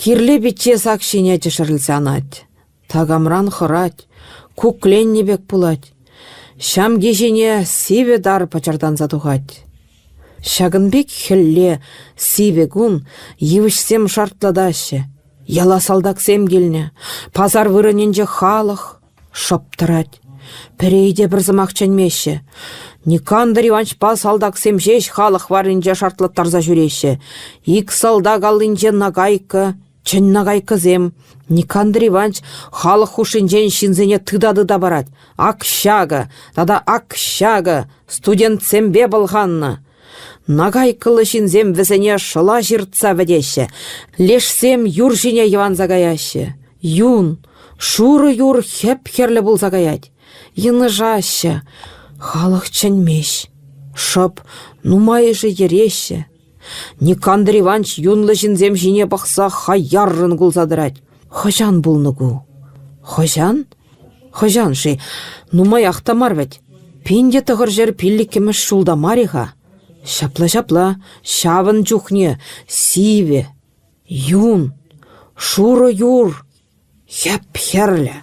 Кирле пичче сак ҫине тӗшӗрӗлсе анать. Такамран хӑрать, кукленнӗ пек пулать. Ҫамки ҫине сивӗ тар пӑчӑртанса тухать. Ҫакӑн пек хӗлле, сивӗ кун йывӑҫсем шартлатаҫҫӗ. Яла салтаксем килнӗ. Пасар вырӑнӗнче халӑх шӑп тӑрать. Пӗри те пӗр сӑмах чӗнмеҫҫӗ. Никандр Иванчпа салтаксем ҫеҫ халӑх варринче шартлаттарса ҫӳреҫҫӗ. Ик салтак аллинче нагайка, Чӗн нагайкӑсем, Никандр Иванч халӑх хушшинчен ҫынсене тыта-тыта парать. Ак ҫакӑ тата ак ҫакӑ студентсемпе пӑлханнӑ. Нагайкӑллӑ ҫынсем вӗсене шӑла ҫыртса вӗтеҫҫӗ. Лешсем юр ҫине йӑванса каяҫҫӗ. Юн, шурӑ юр хӗп-хӗрлӗ пулса каять. Йынӑшаҫҫӗ. Халӑх чӗнмест. Шӑп, нумайӑшӗ йӗреҫҫӗ. Никандр Иванч юнлӑ ҫынсем ҫине пӑхса хаяррӑн кулса тӑрать. Хӑҫан пулнӑ ку? Хӑҫан? Хӑҫан-ши? Нумаях та мар вӗт. Пин те 905-мӗш ҫулта мар-и-ха? Ҫапла-ҫапла, ҫавӑн чухне сивӗ, юн, шурӑ юр, Хӗп-хӗрлӗ.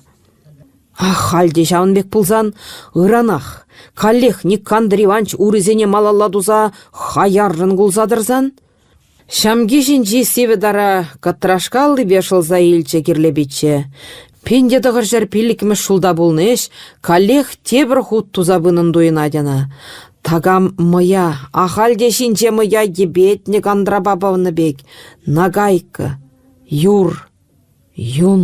Ах, халь те ҫавӑн пек пулсан, ыранах, каллех Никандр Иванч урисене малалла туса хаяррӑн кулса тӑрсан? Ҫамки ҫинчи сивӗ тара кӑтрашкаллипе шӑлса илчӗ Кирле пичче. Пин те 905-мӗш ҫулта пулнӑ ӗҫ каллех тепӗр хут туса пынӑн туйӑнать ӑна. Такам мӑя, ахаль те ҫинҫе мӑя йӗпетнӗ кантрапа пӑвнӑ пек, нагайка, юр, Юн.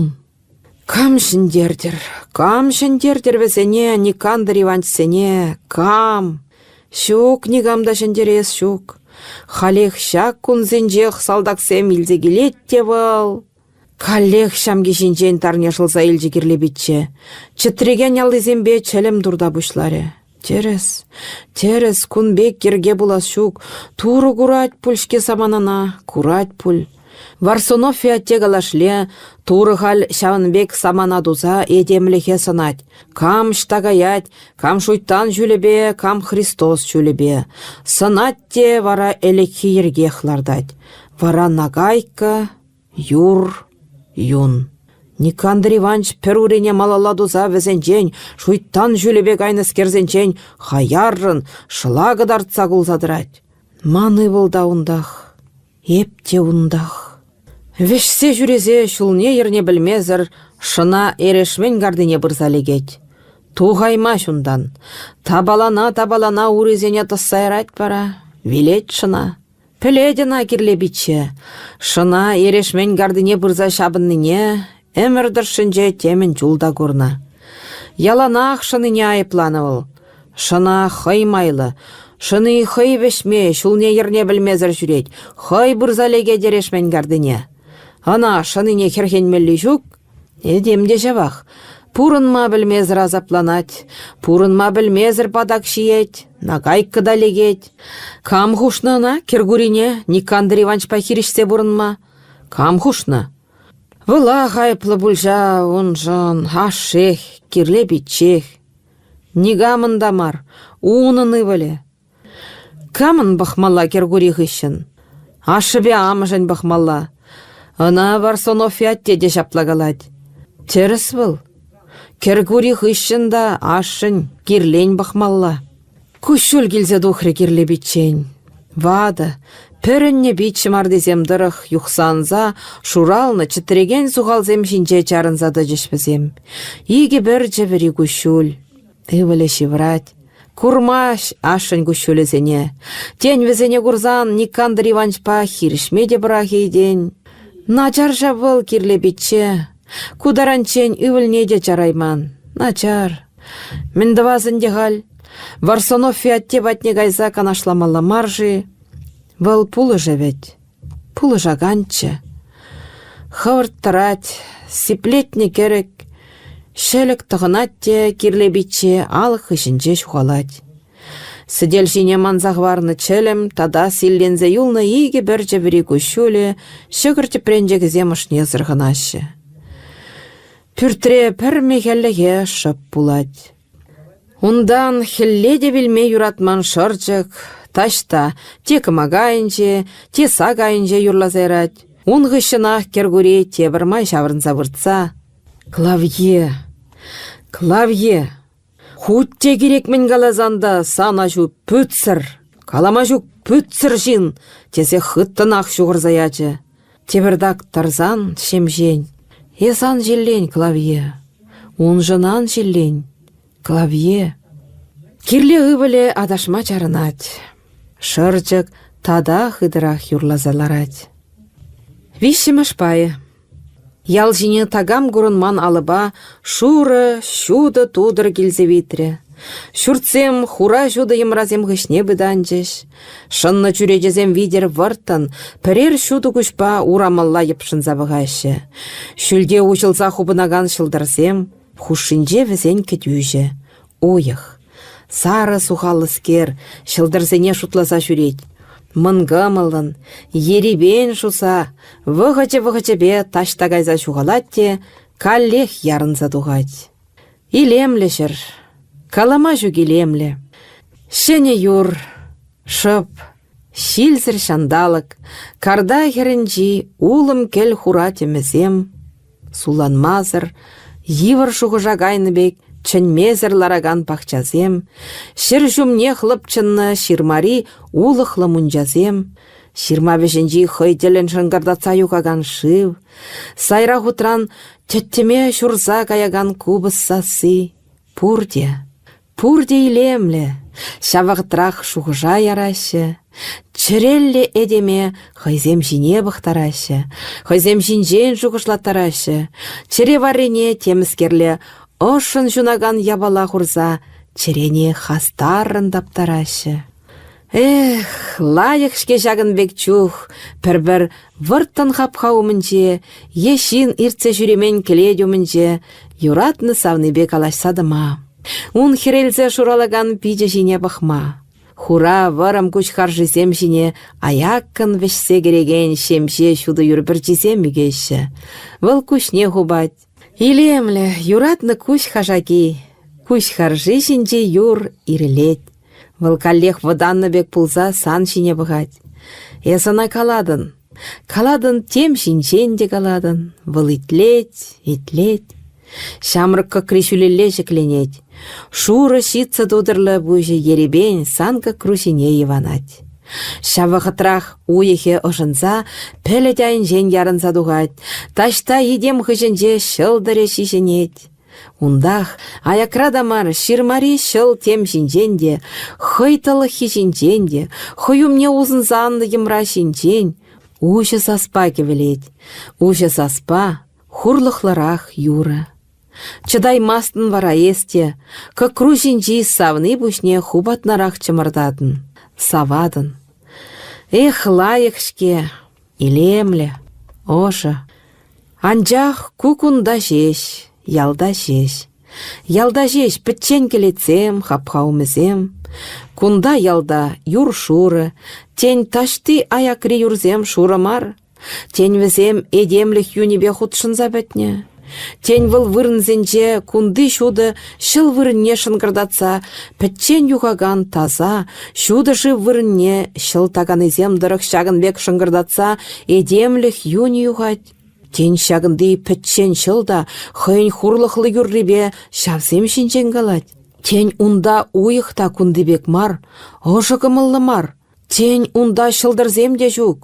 Кам ҫӗнтертӗр, кам ҫӗнтертӗр вӗсене, Никандр Иванчсене, кам? Ҫук, никам та ҫӗнтерес ҫук. Халех ҫак кунсенчех салтаксем илсе килет те вӑл. Каллех ҫамки ҫинчен тарне шӑлса илчӗ Кирле пичче. Чӗтрекен аллисемпе чӗлӗм турта пуҫларӗ. Тӗрӗс, тӗрӗс, кун пек йӗрке пулас ҫук. Турӑ курать пуль-ҫке саманана, курать пуль. Варсонофий атте калашле, Турӑ халь ҫавӑн пек самана туса этемлӗхе сӑнать. Кам ӑҫта каять, кам шуйттан ҫулӗпе, кам Христос ҫулӗпе. Сӑнать те вара ӗлӗкхи йӗркех лартать. Вара нагайка, Юр, юн. Никандр Иванч пӗр урине малалла туса вӗсенчен, шуйттан ҫулӗпе кайнӑскерсенчен, хаяррӑн, шӑла кӑтартса кулса тӑрать. Ман ывӑл та унтах, эп те унтах. Вӗҫсе ҫӳресе ҫулне-йӗрне пӗлмесӗр шӑна эрешмен картине пырса лекет. Тухаймасть унтан. Тапалана-тапалана урисене тӑсса ярать вара, вилет шӑна. Пӗлет ӑна Кирле пичче, шӑна эрешмен картине пырса ҫапӑннине ӗмӗр тӑршшӗнче темӗн чул та курнӑ. Яланах шӑнине айӑпланӑ вӑл. Шӑна хӑй майлӑ, шӑни хӑй вӗҫме, ҫулне-йӗрне пӗлмесӗр ҫӳрет, хӑй пырса лекет эрешмен картине. Ӑна шӑнине хӗрхенмелли ҫук, Этем те ҫавах. Пурӑнма пӗлмесӗр асапланать, пурӑнма пӗлмесӗр патак ҫиет, нагайка та лекет. Кам хушнӑ ӑна, Кӗркурине, Никандр Иванчпа хирӗҫсе пурӑнма? Кам хушнӑ? Вӑлах айӑплӑ пуль ҫав уншӑн, ашшех, Кирле пиччех. Никамӑн та мар, унӑн ывӑлӗ. Камӑн пӑхмалла Кӗркури хыҫҫӑн? Ашшӗпе амӑшӗн пӑхмалла. Ӑна Варсонофий атте те ҫапла калать. Тӗрӗс вӑл. Кӗркури хыҫҫӑн та ашшӗн кирлен пӑхмалла. Куҫҫуль килсе тухрӗ Кирле пиччен. Ватӑ, Пӗрӗннӗ пит ҫӑмартисем тӑрӑх юхса анса шуралнӑ чӗтрекен сухалсем ҫинче чарӑнса тӑчӗҫ вӗсем. Икӗ пӗрчӗ вӗри куҫҫуль. Ывӑлӗ ҫывӑрать. Курмасть ашшӗн куҫҫулӗсене. Тен, вӗсене курсан Никандр Иванчпа хирӗҫме те пӑрахӗ тен. Начар ҫав вӑл кирлӗ пичче. Ку таранччен ывӑлне те чарайман. Начар. Мӗн тӑвас ӗнтӗ халь? Варсонофи атте патне кайса канашламалла мар-ши? Вӑл пулӑшӗ вӗт. Пулӑшаканччӗ. Хӑвӑрт тӑрать, сиплетнӗ кӗрӗк, ҫӗлӗк тӑхӑнать те кирле пичче алӑк хыҫӗнче ҫухалать. Сӗтел ҫине манса хӑварнӑ чӗлӗм тата силленсе юлнӑ икӗ пӗрчӗ вӗри куҫҫулӗ ҫӑкӑр тӗпренчӗкӗсем ӑшне сӑрхӑнаҫҫӗ. Пӳртре пӗр мехеллӗхе шӑп пулать. Унтан хӗлле те вилме юратман шӑрчӑк таҫта те кӑмака айӗнче, те сак айӗнче юрласа ярать. Ун хыҫҫӑнах Кӗркури тепӗр май ҫаврӑнса выртса: «Клавье, Клавье, хуть те кирек мӗн каласан та сан аҫу пӳтсӗр, калама ҫук пӳтсӗр ҫын!» тесе хыттӑнах ҫухӑрса ячӗ. Тепӗртак тӑрсан ҫемҫен: «Эс ан ҫиллен, Клавье, уншӑн ан ҫиллен, Клавье». Кирле ывӑлӗ аташма чарӑнать. Шӑрчӑк тата хытӑрах юрласа ларать. Виҫҫӗмӗш пайӗ. Ял ҫине такам курӑнман алӑпа шурӑ, ҫутӑ тутӑр килсе витрӗ. Ҫуртсем хура ҫутӑ йӑмрасем хыҫне пытанчӗҫ. Шӑннӑ чӳречесем витӗр вӑрттӑн пӗрер ҫутӑ куҫпа урамалла йӑпшӑнса пӑхаҫҫӗ. Ҫӳлте уҫӑлса хупӑнакан ҫӑлтӑрсем хушшинче вӗсен кӗтӳҫӗ, уйӑх. Сарӑ сухаллӑскер ҫӑлтӑрсене шутласа ҫӳрет. Мӑнкӑмӑллӑн, ерипен шуса, вӑхӑчӗ-вӑхӑчӗпе таҫта кайса ҫухалать те каллех ярӑнса тухать. Илемлӗ ҫӗр. Калама ҫук илемлӗ. Ҫӗнӗ юр, шӑп, ҫилсӗр ҫанталӑк, карта хӗрӗнчи улӑм кӗл хура тӗмӗсем сулланмасӑр, йывӑр шухӑша кайнӑ пек чӗнмесӗр ларакан пахчасем, ҫӗр ҫумнех лӑпчӑннӑ ҫырмари улӑхлӑ мунчасем, ҫырма вӗҫӗнчи хӑй тӗллӗн шӑнкӑртатса юхакан шыв, сайра хутран тӗттӗме ҫурса каякан купӑс сасси пурте, пурте илемлӗ, ҫав вӑхӑтрах шухӑша яраҫҫӗ, чӗреллӗ этеме хӑйсем ҫине пӑхтараҫҫӗ, хӑйсем ҫинчен шухӑшлаттараҫҫӗ, чӗре варрине темӗскерле ӑшшӑн ҫунакан япала хурса чӗрене хастаррӑн таптараҫҫӗ. Эх, лайӑх-ҫке ҫакӑн пек чух пӗр-пӗр вӑрттӑн хапха умӗнче е ҫын иртсе ҫӳремен кӗлет умӗнче юратнӑ савнипе калаҫса тӑма, ун хӗрелсе шуралакан пичӗ ҫине пӑхма, хура вӑрӑм куҫ харшисем ҫине аяккӑн вӗҫсе кӗрекен ҫемҫе ҫутӑ юр пӗрчисем ӳкеҫҫӗ. Вӑл куҫне хупать. Илемлӗ, юратнӑ куҫ хашаки, куҫ харши ҫинчи юр ирӗлет. Вӑл каллех вӑтаннӑ пек пулса сан ҫине пӑхать. Эс ӑна калатӑн. Калатӑн тем ҫинчен те калатӑн. Вӑл итлет, итлет. Ҫамрӑк кӑкри ҫӳлелле ҫӗкленет. Шурӑ ҫитсӑ тутӑрлӑ пуҫӗ ерипен сан кӑкру ҫине йӑванать. Ҫав вӑхӑтрах уйӑхӗ ӑшӑнса пӗлӗт айӗнчен ярӑнса тухать, таҫта йӗтем хыҫӗнче ҫӑлтӑрӗ ҫиҫӗнет. Унтах, аякра та мар, ҫырмари ҫӑл тем ҫинчен те, хӑй тӑлӑххи ҫинчен те, хӑй умне усӑнса аннӑ йӑмра ҫинчен уҫӑ саспа кӗвӗлет. Уҫӑ саспа хурлӑхлӑрах юрӑ. Чӑтаймастӑн вара эс те, кӑкру ҫинчи савни пуҫне хупатнарах чӑмӑртатӑн, саватӑн. Эх, лайӑх-ҫке, илемлӗ, ӑшӑ. Анчах ку кунта ҫеҫ, ялта ҫеҫ. Ялта ҫеҫ пӗччен кӗлетсем, хапха умӗсем. Кунта ялта юр шурӑ, тен, таҫти аякри юрсем шурӑ мар. Тен, вӗсем этемлӗх юнӗпе хутшӑнса пӗтнӗ. Тен, вӑл вырӑнсенче кунти ҫутӑ ҫӑл вырӑнне шӑнкӑртатса пӗччен юхакан таса, ҫутӑ шыв вырӑнне ҫӑл таканисем тӑрӑх ҫакӑн пек шӑнкӑртатса этемлӗх юнӗ юхать. Тен, ҫакӑнти пӗччен ҫӑл та хӑйӗн хурлӑхлӑ юррипе ҫавсем ҫинчен калать. Тен, унта уйӑх та кунти пек мар, ӑшӑ кӑмӑллӑ мар. Тен, унта ҫӑлтӑрсем те ҫук.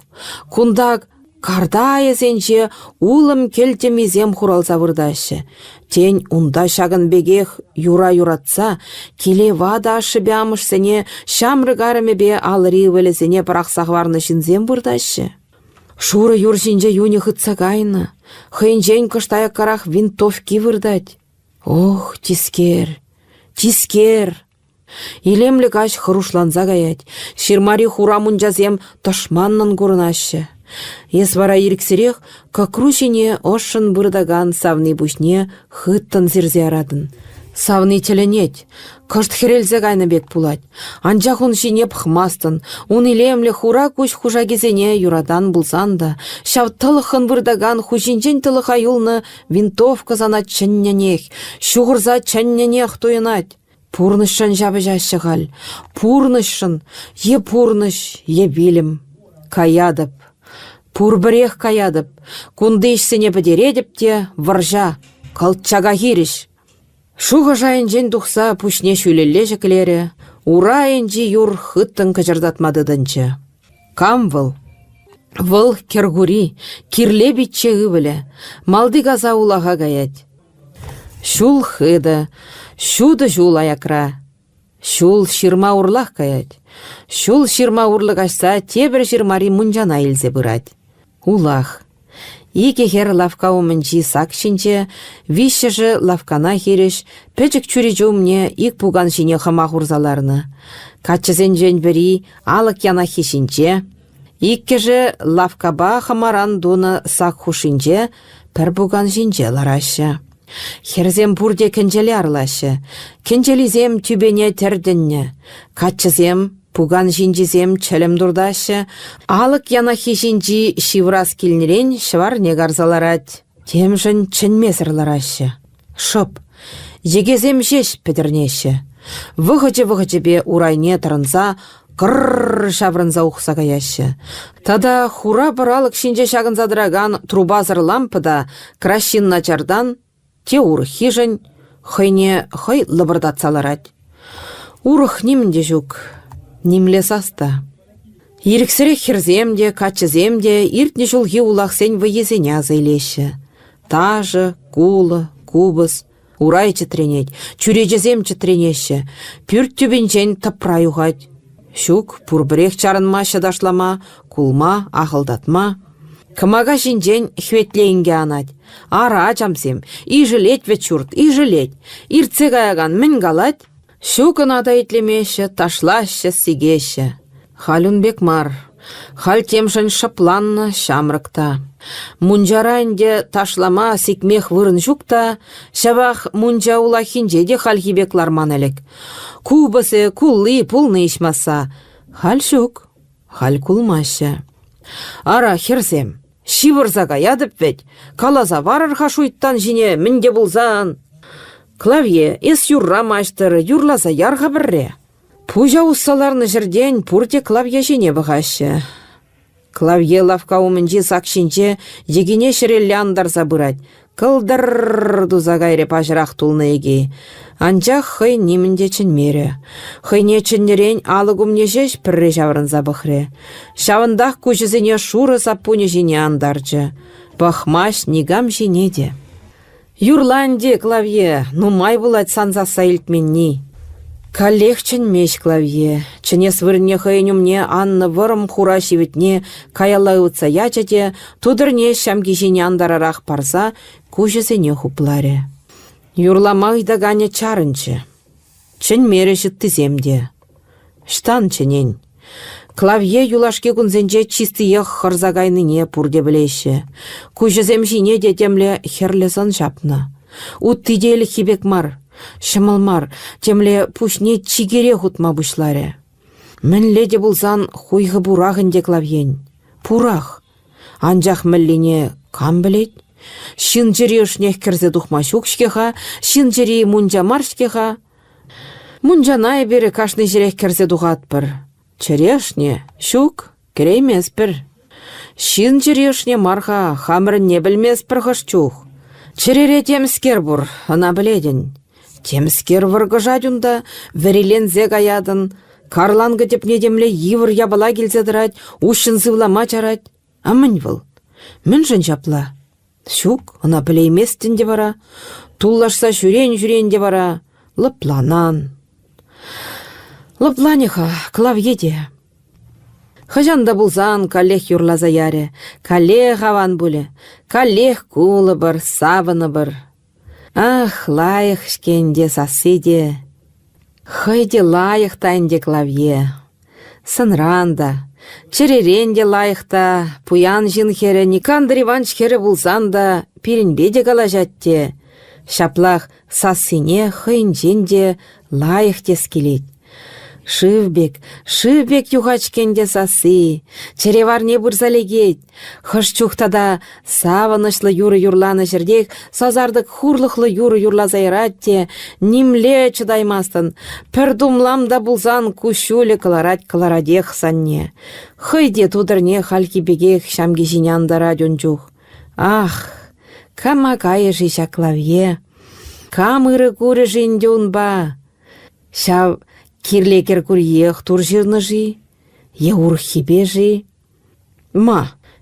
Кунта карта айӗсенче улӑм кӗл тӗмисем хуралса выртаҫҫӗ. Тен, унта ҫакӑн пекех юра юратса киле ватӑ ашшӗпе амӑшсене ҫамрӑк арӑмӗпе алӑри ывӑлӗсене пӑрахса хӑварнӑ ҫынсем выртаҫҫӗ. Шурӑ юр ҫинче юнӗ хытса кайнӑ, хӑйӗнчен кӑшт аяккарах винтовки выртать. Ох, тискер, тискер! Илемлӗ каҫ хӑрушланса каять, ҫырмари хура мунчасем тӑшманнӑн курӑнаҫҫӗ. Эс вара ирӗксӗрех кӑкру ҫине ӑшшӑн выртакан савни пуҫне хыттӑн сирсе яратӑн. Савни тӗлӗнет, кӑшт хӗрелсе кайнӑ пек пулать. Анчах ун ҫине пӑхмастӑн, ун илемлӗ хура куҫ хушакисене юратан пулсан та, ҫав тӑлӑххӑн выртакан хуҫинчен тӑлӑха юлнӑ винтовка сана чӗннӗнех, ҫухӑрса чӗннӗнех туйӑнать. Пурнӑҫшӑн ҫапӑҫаҫҫӗ халь. Пурнӑҫшӑн е пурнӑҫ, е вилӗм. Каятӑп. Пурпӗрех каятӑп. Кунти ӗҫсене пӗтеретӗп те вӑрҫа, Колчака хирӗҫ. Шухӑш айӗнчен тухса пуҫне ҫӳлелле ҫӗклерӗ, ура айӗнчи юр хыттӑн кӑчӑртатма тытӑнчӗ. Кам вӑл? Вӑл Кӗркури, Кирле пичче ывӑлӗ, малти каса улаха каять. Ҫул хытӑ, ҫутӑ ҫул аякра. Ҫул ҫырма урлах каять. Ҫул ҫырма урлӑ каҫса тепӗр ҫырмари мунчана илсе пырать. Улах. Икӗ хӗр лавкка умӗнчи сак ҫинче, виҫҫӗшӗ лавккана хирӗҫ пӗчӗк чӳрече умне ик пукан ҫине хӑма хурса ларнӑ. Каччӑсенчен пӗри алӑк янаххи ҫинче, Иккӗшӗ лавккапа хӑмаран тунӑ сак хушшинче пӗр пукан ҫинче лараҫҫӗ. Хӗрсем пурте кӗнчеле арлаҫҫӗ. Кӗнчелисем тӳпене тӗртӗннӗ. Каччӑсем, пукан ҫинчисем чӗлӗм туртаҫҫӗ. Алӑк янаххи ҫинчи ҫыврас килнӗрен ҫӑварне карса ларать. Темшӗн чӗнмесӗр лараҫҫӗ. Шӑп. Йӗкесем ҫеҫ пӗтӗрнеҫҫӗ. Вӑхӑчӗ-вӑхӑчӗпе урайне тӑрӑнса кӑр-р ҫаврӑнса ухса каяҫҫӗ. Тата хура пӑралӑк ҫинче ҫакӑнса тӑракан трубасӑр лампа та краҫҫын начартан, те урӑххишӗн, хӑйне хӑй лӑпӑртатса ларать. Урӑх нимӗн те ҫук, нимле сас та. Ирӗксӗрех хӗрсем те, каччӑсем те иртнӗ ҫулхи улахсен вӑййисене аса илеҫҫӗ. Ташӑ, кулӑ, купӑс, урай чӗтренет, чӳречесем чӗтренеҫҫӗ, пӳрт тӳпинчен тӑпра юхать. Ҫук, пурпӗрех чарӑнмаҫҫӗ ташлама, кулма, ахӑлтатма. Кӑмака ҫинчен Хветле инке анать. Ара, ачамсем, ишӗлет вӗт ҫурт, ишӗлет. Иртсе каякан мӗн калать? Ҫук ӑна та итлемеҫҫӗ, ташлаҫҫӗ, сикеҫҫӗ. Халь ун пек мар. Халь темшӗн шӑпланнӑ ҫамрӑк та. Мунчара ӗнтӗ ташлама, сикмех вырӑн ҫук та, ҫавах мунча улаххинче те хальхи пек ларман ӗлӗк. Купӑсӗ, кулли пулнӑ иҫмасса. Халь ҫук, халь кулмаҫҫӗ. Ара, хӗрсем, Ҫывӑрса каятӑп вӗт, каласа парӑр-ха шуйттан ҫине мӗн те пулсан. Клавье, эс юрра маҫтӑр, юрласа яр-ха пӗрре. Пуҫа усса ларнӑ ҫӗртен пурте Клавье ҫине пӑхаҫҫӗ. Клавье лавкка умӗнчи сак ҫинче йӗкине ҫӗрелле антарса пырать. Кӑлтӑр-р туса кайрӗ паҫӑрах тулнӑ йӗки. Анчах хӑй нимӗн те чӗнмерӗ. Хӑйне чӗннӗрен алӑк умне ҫеҫ пӗрре ҫаврӑнса пӑхрӗ. Ҫавӑнтах куҫӗсене шурӑ саппунӗ ҫине антарчӗ. Пӑхмасть никам ҫине те. Юрла ӗнтӗ, Клавье, нумай пулать сан сасса илтменни. Каллех чӗнмест Клавье. Чӗнес вырӑнне хӑйӗн умне аннӑ вӑрӑм хура ҫивӗтне каялла ывӑтса ячӗ те тутӑрне ҫамки ҫине антарарах парса куҫӗсене хупларӗ. Юрлама ыйтаканӗ чарӑнчӗ. Чӗнмерӗҫ ыттисем те. Ҫтан чӗнен? Клавье юлашки кунсенче чистиех хӑрса кайнине пурте пӗлеҫҫӗ. Куҫӗсем ҫине те темле хӗрлӗ сӑн ҫапнӑ. Утти те ӗлӗкхи пек мар, ҫӑмӑл мар, темле пуҫне чикерех утма пуҫларӗ. Мӗнле те пулсан хуйхӑ пурах ӗнтӗ Клавьен. Пурах. Анчах мӗнлине кам пӗлет? Ҫын чӗри ӑшнех кӗрсе тухма ҫук-ҫке-ха, ҫын чӗри мунча мар-ҫке-ха. Мунчана эпир кашни ҫӗрех кӗрсе тухатпӑр. Чӗре ӑшне ҫук, кӗрейместпӗр. Ҫын чӗри ӑшне мар-ха, хамӑрӑнне пӗлместпӗр хӑш чух. Чӗрере темскер пур, ӑна пӗлетӗн. Темскер вӑркӑшать унта, вӗриленсе каятӑн. Карланкӑ тӗпне темле йывӑр япала килсе тӑрать, уҫҫӑн сывлама чарать. А мӗн вӑл? Мӗншӗн ҫапла? Ҫук, ӑна пӗлейместӗн те вара. Туллашса ҫӳрен-ҫӳрен те вара лӑпланан. Лӑпланӗ-ха Клавье те. Хӑҫан та пулсан каллех юрласа ярӗ, каллех аван пулӗ, каллех кулӑпӑр, савӑнӑпӑр. Ах, лайӑх-ҫке ӗнтӗ сасси те. Хӑй те лайӑх та ӗнтӗ Клавье. Сӑнран та, чӗререн те лайӑх та, пуян ҫын хӗрӗ Никандр Иванч хӗрӗ пулсан та пирӗнпе те калаҫать те, ҫаплах сассине хӑйӗнчен те лайӑх тес килет. Шыв пек, шыв пек юхать-ҫке ӗнтӗ сасси, чӗре варне пырса лекет. Хӑш чух тата савӑнӑҫлӑ юрӑ юрланӑ ҫӗртех сасартӑк хурлӑхлӑ юрӑ юрласа ярать те нимле чӑтаймастӑн, пӗр тумлам та пулсан куҫҫулӗ кӑларать-кӑларатех санне. Хӑй те тутӑрне хальхи пекех ҫамки ҫине антарать ун чух. Ах, кама кайӗ-ши ҫак Клавье? Кам ырӑ курӗ-ши ӗнтӗ унпа? Ҫав кирле Кӗркуриех тур ҫырнӑ-ши? Е урӑххипе-ши? Ма,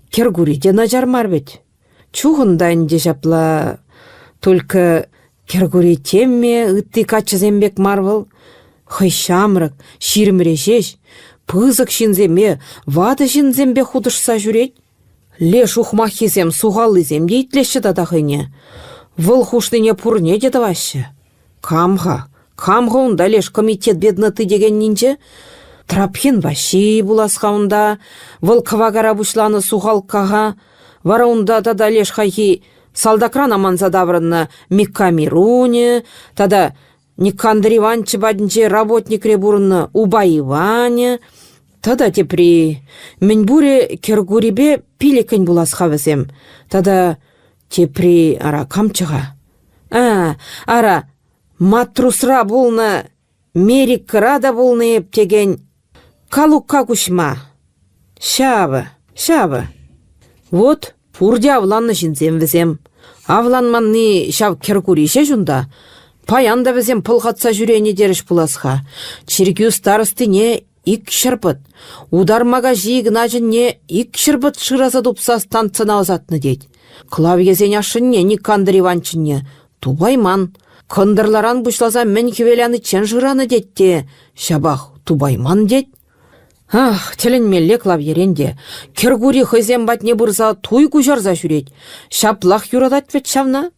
Кӗркури те начар мар вӗт. Чухӑн та ӗнтӗ ҫапла. Только Кӗркури темме ытти каччӑсем пек мар вӑл. Хӑй ҫамрӑк, ҫирӗмре ҫеҫ, пысӑк ҫынсемпе, ватӑ ҫынсемпе хутӑшса ҫӳрет. Леш ухмаххисем сухаллисем те итлеҫҫӗ тата хӑйне. Вӑл хушнине пурне те тӑваҫҫӗ. Кам-ха, кам-ха унта леш комитет бедноты текеннинче? Трапхин Ваҫҫи пулас-ха унта, вӑл кӑвакара пуҫланӑ сухалкка-ха. Вара унта тата леш хайхи салтакран аманса таврӑннӑ Микка Мирунӗ тата Никандр Иванччӑ патӗнче работникре пурӑннӑ Упа Иванӗ тата тепри. Мӗнпурӗ Кӗркурипе пилӗккӗн пулас-ха вӗсем. Тата тепри ара камччӗ-ха? А, ара, матрусра пулнӑ, Мерикӑра та пулнӑ эп текен Калукка Куҫма. Ҫавӑ, ҫавӑ. Вот пурте авланнӑ ҫынсем вӗсем. Авланманни ҫав Кӗркури ҫеҫ унта. Паян та вӗсем пӑлхатса ҫӳренӗ терӗҫ пулас-ха. Чиркӳ старостине ик ҫӗрпӑт, Утармакаҫи Игначӗнне ик ҫӗрпӑт шыраса тупса станцӑна ӑсатнӑ тет. Клавьесен ашшӗнне Никандр Иванччӑнне тупайман. Кӑнтӑрларан пуҫласа мӗн хӗвел аниччен шыранӑ тет те, ҫапах тупайман тет. Ах, тӗлӗнмелле Клавьерен те. Кӗркури хӑйсем патне пырса туй куҫарса ҫӳрет. Ҫаплах юратать вӗт ҫавна.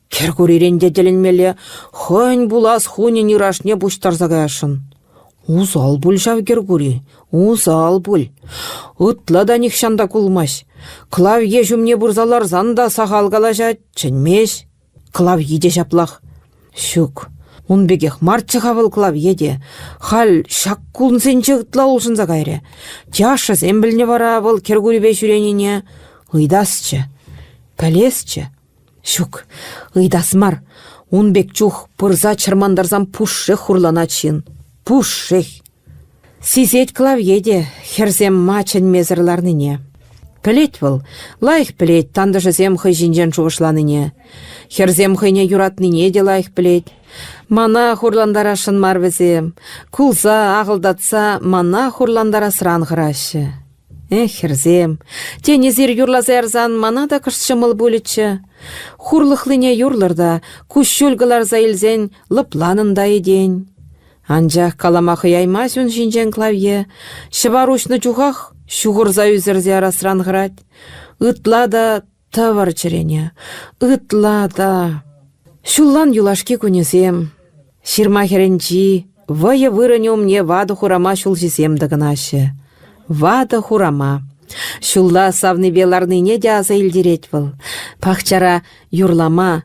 Кӗркурирен те тӗлӗнмелле, хӑйӗн пулас хунӗн ырашне пуҫтарса каясшӑн. Усал пуль ҫав Кӗркури, усал пуль. Ытла та нихҫан та кулмасть. Клавье ҫумне пырса ларсан та сахал калаҫать, чӗнмест. Клавье те ҫаплах. Ҫук, ун пекех марччӗ-ха вӑл Клавье те. Халь ҫак кунсенче ытла улшӑнса кайрӗ. Те ашшӗсем пӗлнӗ вара вӑл Кӗркурипе ҫӳренине. Ыйтасчӗ, пӗлесчӗ. Ҫук, ыйтас мар. Ун пек чух пырса чӑрмантарсан пушшех хурланать ҫын. Пушшех. Сисет Клавье те хӗрсем ма чӗнмесӗр ларнине. Пӗлет вӑл, лайӑх пӗлет тантӑшӗсем хӑй ҫинчен шухӑшланине. Хӗрсем хӑйне юратнине те лайӑх пӗлет. Мана хурлантарасшӑн мар вӗсем. Кулса, ахӑлтатса мана хурлантарасран хӑраҫҫӗ. Эх, хӗрсем, тен, эсир юрласа ярсан мана та кӑшт ҫӑмӑл пулӗччӗ. Хурлӑхлине юрлӑр та, куҫҫуль кӑларса илсен лӑпланӑн та-и тен. Анчах калама хӑяймасть ун ҫинчен Клавье. Ҫӑвар уҫнӑ чухах ҫухӑрса ӳсӗрсе ярасран хӑрать. Ытла та тӑвӑр чӗрене, ытла та. Ҫуллан юлашки кунӗсем. Ҫырма хӗрӗнчи вӑйӑ вырӑнӗ умне ватӑ хурама ҫулҫисем тӑкӑнаҫҫӗ. Ватӑ хурама. Ҫулла савнипе ларнине те аса илтерет вӑл. Пахчара юрлама,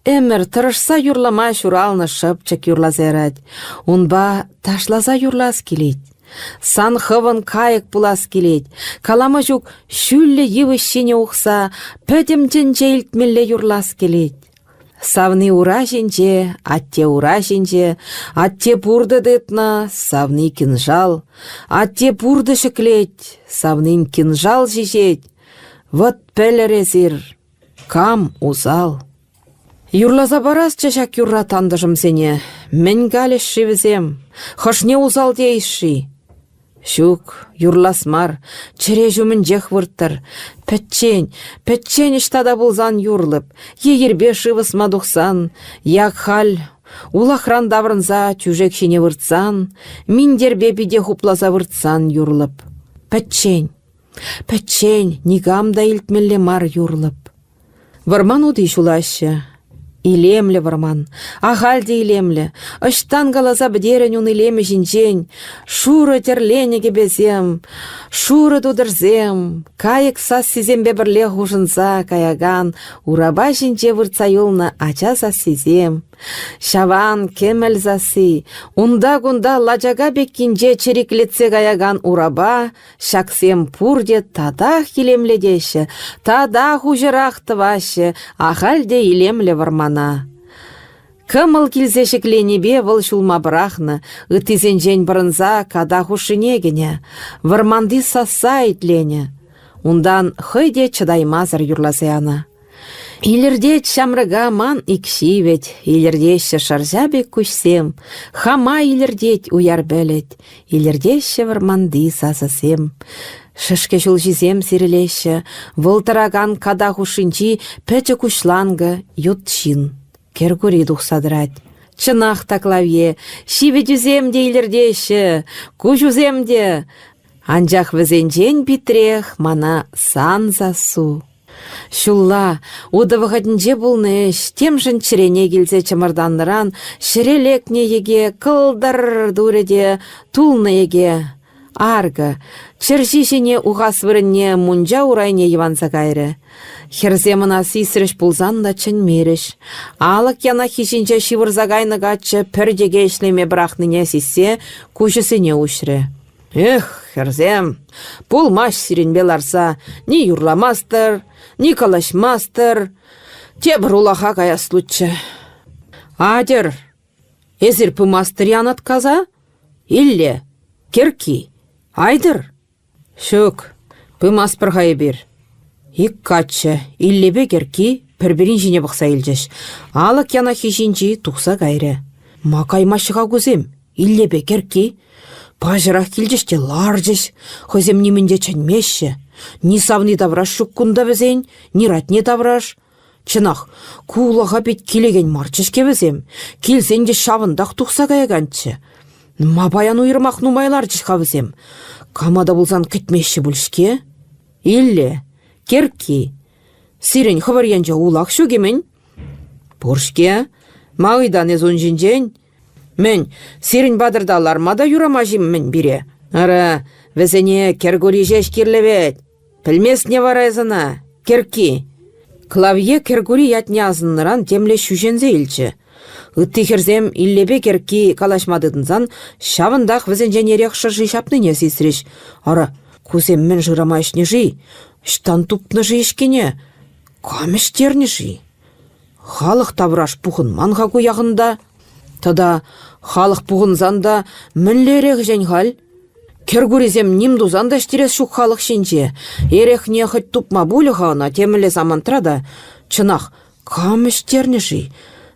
ӗмӗр тӑрӑшса юрлама ҫуралнӑ шӑпчӑк юрласа ярать. Унпа ташласа юрлас килет. Сан хӑвӑн кайӑк пулас килет. Калама ҫук ҫӳллӗ йывӑҫ ҫине ухса пӗтӗм тӗнче илтмелле юрлас килет. Савни ура ҫинче, атте ура ҫинче, атте пуртӑ тытнӑ, савни кинжал. Атте пуртӑ ҫӗклет, савнин кинжал ҫиҫет. Вӑт пӗлӗр эсир, кам усал. Юрласа парасчӗ ҫак юрра тантӑшӑмсене. Мӗн калӗҫ-ши вӗсем? Хӑшне усал тейӗҫ-ши? Ҫук, юрлас мар, чӗре ҫумӗнчех вырттӑр. Пӗччен, пӗччен ӑҫта та пулсан юрлӑп, е йӗрпе шыв ӑсма тухсан, як халь улахран таврӑнса тӳшек ҫине выртсан, минтерпе пите хупласа выртсан юрлӑп. Пӗччен, пӗччен, никам та илтмелле мар юрлӑп. Вӑрман ути ҫулаҫҫӗ. Илемлӗ вӑрман, ахаль те илемлӗ. Ӑҫтан каласа пӗтерӗн ун илемӗ ҫинчен? Шурӑ тӗрленӗ кӗпесем, шурӑ тутӑрсем, кайӑк сассисемпе пӗрле хушӑнса каякан урапа ҫинче выртса юлнӑ ача сассисем. Ҫаван кӗмӗл сасси, унта-кунта лачака пеккинче чӗриклетсе каякан урапа Ҫаксем пурте татах илемлетеҫҫӗ, татах уҫӑрах тӑваҫҫӗ ахаль те илемлӗ вӑрмана. Кӑмӑл килсе ҫӗкленипе вӑл ҫулма пӑрахнӑ, ыттисенчен пӑрӑнса ката хушшине кӗнӗ, вӑрманти сасса итленӗ. Унтан хӑй те чӑтаймасӑр юрласа янӑ. Илӗртет ҫамрӑка ман ик ҫивӗт, Илӗртеҫҫӗ шӑрҫа пек куҫсем, Хама илӗртет уяр пӗлӗт, Илӗртеҫҫӗ вӑрманти сасӑсем. Шӗшкӗ ҫулҫисем сирӗлеҫҫӗ, Вӑл тӑракан ката хушшинчи пӗчӗк уҫланкӑ ют ҫын. Кӗркури тухса тӑрать. Чӑнах та, Клавье, ҫивӗчӳсем те илӗртеҫҫӗ, куҫусем те. Анчах вӗсенчен питрех мана сан сассу. Ҫулла, утӑ вӑхӑтӗнче пулнӑ ӗҫ темшӗн чӗрене килсе чӑмӑртаннӑран ҫӗре лекнӗ йӗке кӑлтӑр турӗ те тулнӑ йӗке аркӑ чӗрҫи ҫине ухас вырӑнне мунча урайне йӑванса кайрӗ. Хӗрсем ӑна сисрӗҫ пулсан та чӗнмерӗҫ. Алӑк янаххи ҫинче ҫывӑрса кайнӑ каччӑ пӗр йӗке ӗҫлеме пӑрахнине сиссе куҫӗсене уҫрӗ. Эх, хӗрсем, пулмасть сирӗнпе ларса, ни юрламастӑр, ни калаҫмастӑр. Тепӗр улаха каяс луччӗ. Атьӑр, эсир пымастӑр-и Анаткаса? Илле, Кӗркки, айтӑр. Ҫук, пымастпӑр-ха эпир. Ик каччӑ, Иллепе Кӗркки, пӗр-пӗрин ҫине пӑхса илчӗҫ. Алӑк янаххи ҫинчи тухса кайрӗ. Ма каймаҫҫӗ-ха кусем? Иллепе Кӗркки? Паҫӑрах килчӗҫ те ларчӗҫ, хӑйсем нимӗн те чӗнмеҫҫӗ. Ни савни тавраш ҫук кунта вӗсен, ни ратне тавраш. Чӑнах, ку улаха пит килекен марччӗ-ҫке вӗсем. Килсен те ҫавӑнтах тухса каяканччӗ. Ма паян уйрӑмах нумай ларчӗҫ-ха вӗсем? Кама та пулсан кӗтмеҫҫӗ пуль-ҫке. Илле, Керкки, сирӗн хӑвӑр енче улах ҫук-и-мӗн? Пур-ҫке. Ма ыйтан эс ун ҫинчен? Мӗн, сирӗн патӑрта ларма та юрамасть-им-мӗн пире? Ара, вӗсене кӗркури ҫеҫ кирлӗ вӗт. Пӗлместне вара эс ӑна, Кӗркки. Клавье Кӗркури ятне асӑннӑран темле ҫӳҫенсе илчӗ. Ытти хӗрсем Иллепе Кӗркки калаҫма тытӑнсан ҫавӑнтах вӗсенчен эрех шӑрши ҫапнине сисрӗҫ. Ара, кусем мӗн шырама ӗҫнӗ-ши? Ӑҫтан тупнӑ-ши ӗҫкине? Кам ӗҫтернӗ-ши? Халӑх тавраш пухӑнман-ха ку яхӑнта. Тата халӑх пухӑнсан та мӗнле эрех ӗҫен халь? Кӗркурисем ним тусан та ӗҫтерес ҫук халӑх ҫинче. Эрехне хӑть тупма пулӗ-ха ӑна темӗнле самантра та. Чӑнах, кам ӗҫтернӗ-ши?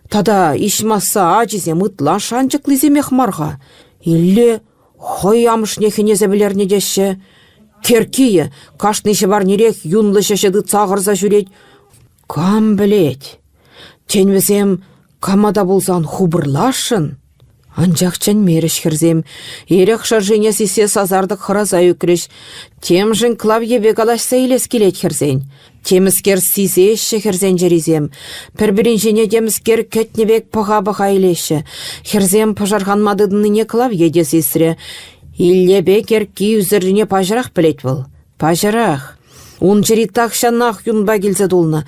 Тата иҫмасса ачисем ытла шанчӑклисемех мар-ха. Илле хӑй амӑшне хӗнесе вӗлернӗ теҫҫӗ. Керкийӗ кашни ҫӑварнирех юнлӑ ҫӗҫӗ тытса ахӑрса ҫӳрет. Кам пӗлет, тен, вӗсем кама та пулсан хупӑрласшӑн? Анчах чӗнмерӗҫ хӗрсем, эрех шӑршине сиссе сасартӑк хӑраса ӳкрӗҫ. Темшӗн Клавьепе калаҫса илес килет хӗрсен. Темӗскер сисеҫҫӗ хӗрсен чӗрисем, пӗр-пӗрин ҫине темӗскер кӗтнӗ пек пӑха-пӑха илеҫҫӗ. Хӗрсем пӑшӑрханма тытӑннине Клавье те сисрӗ. Иллепе Керкки ӳсӗррине паҫӑрах пӗлет вӑл. Паҫӑрах. Ун чӗри тахҫанах юнпа килсе тулнӑ.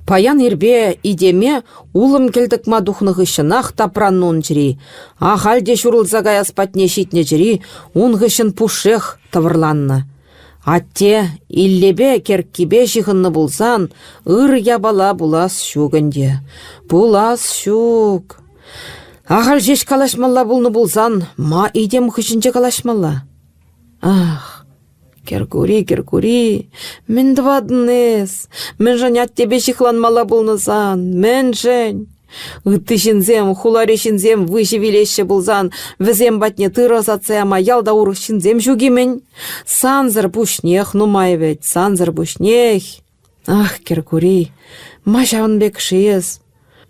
Паян ирпе итеме улӑм кӗл тӑкма тухнӑ хыҫҫӑнах тапраннӑ ун чӗри. Ахаль те ҫурӑлса каяс патне ҫитнӗ чӗри ун хыҫҫӑн пушшех тӑвӑрланнӑ. Атте Иллепе Керккипе ҫыхӑннӑ пулсан ыр япала пулас ҫук ӗнтӗ. Пулас ҫук. Ахаль ҫеҫ калаҫмалла пулнӑ пулсан ма итем хыҫӗнче калаҫмалла? Ах, Кӗркури, Кӗркури, мӗн тӑватӑн эс? Мӗншӗн аттепе ҫыхланмалла пулнӑ сан? Мӗншӗн? Ытти ҫынсем, хулари ҫынсем выҫӑ вилеҫҫӗ пулсан, вӗсем патне тырӑ ӑсатса яма ялта урӑх ҫынсем ҫук-и-мӗн? Сансӑр пуҫнех нумай вӗт, сансӑр пуҫнех. Ах, Кӗркури, ма ҫавӑн пек-ши эс?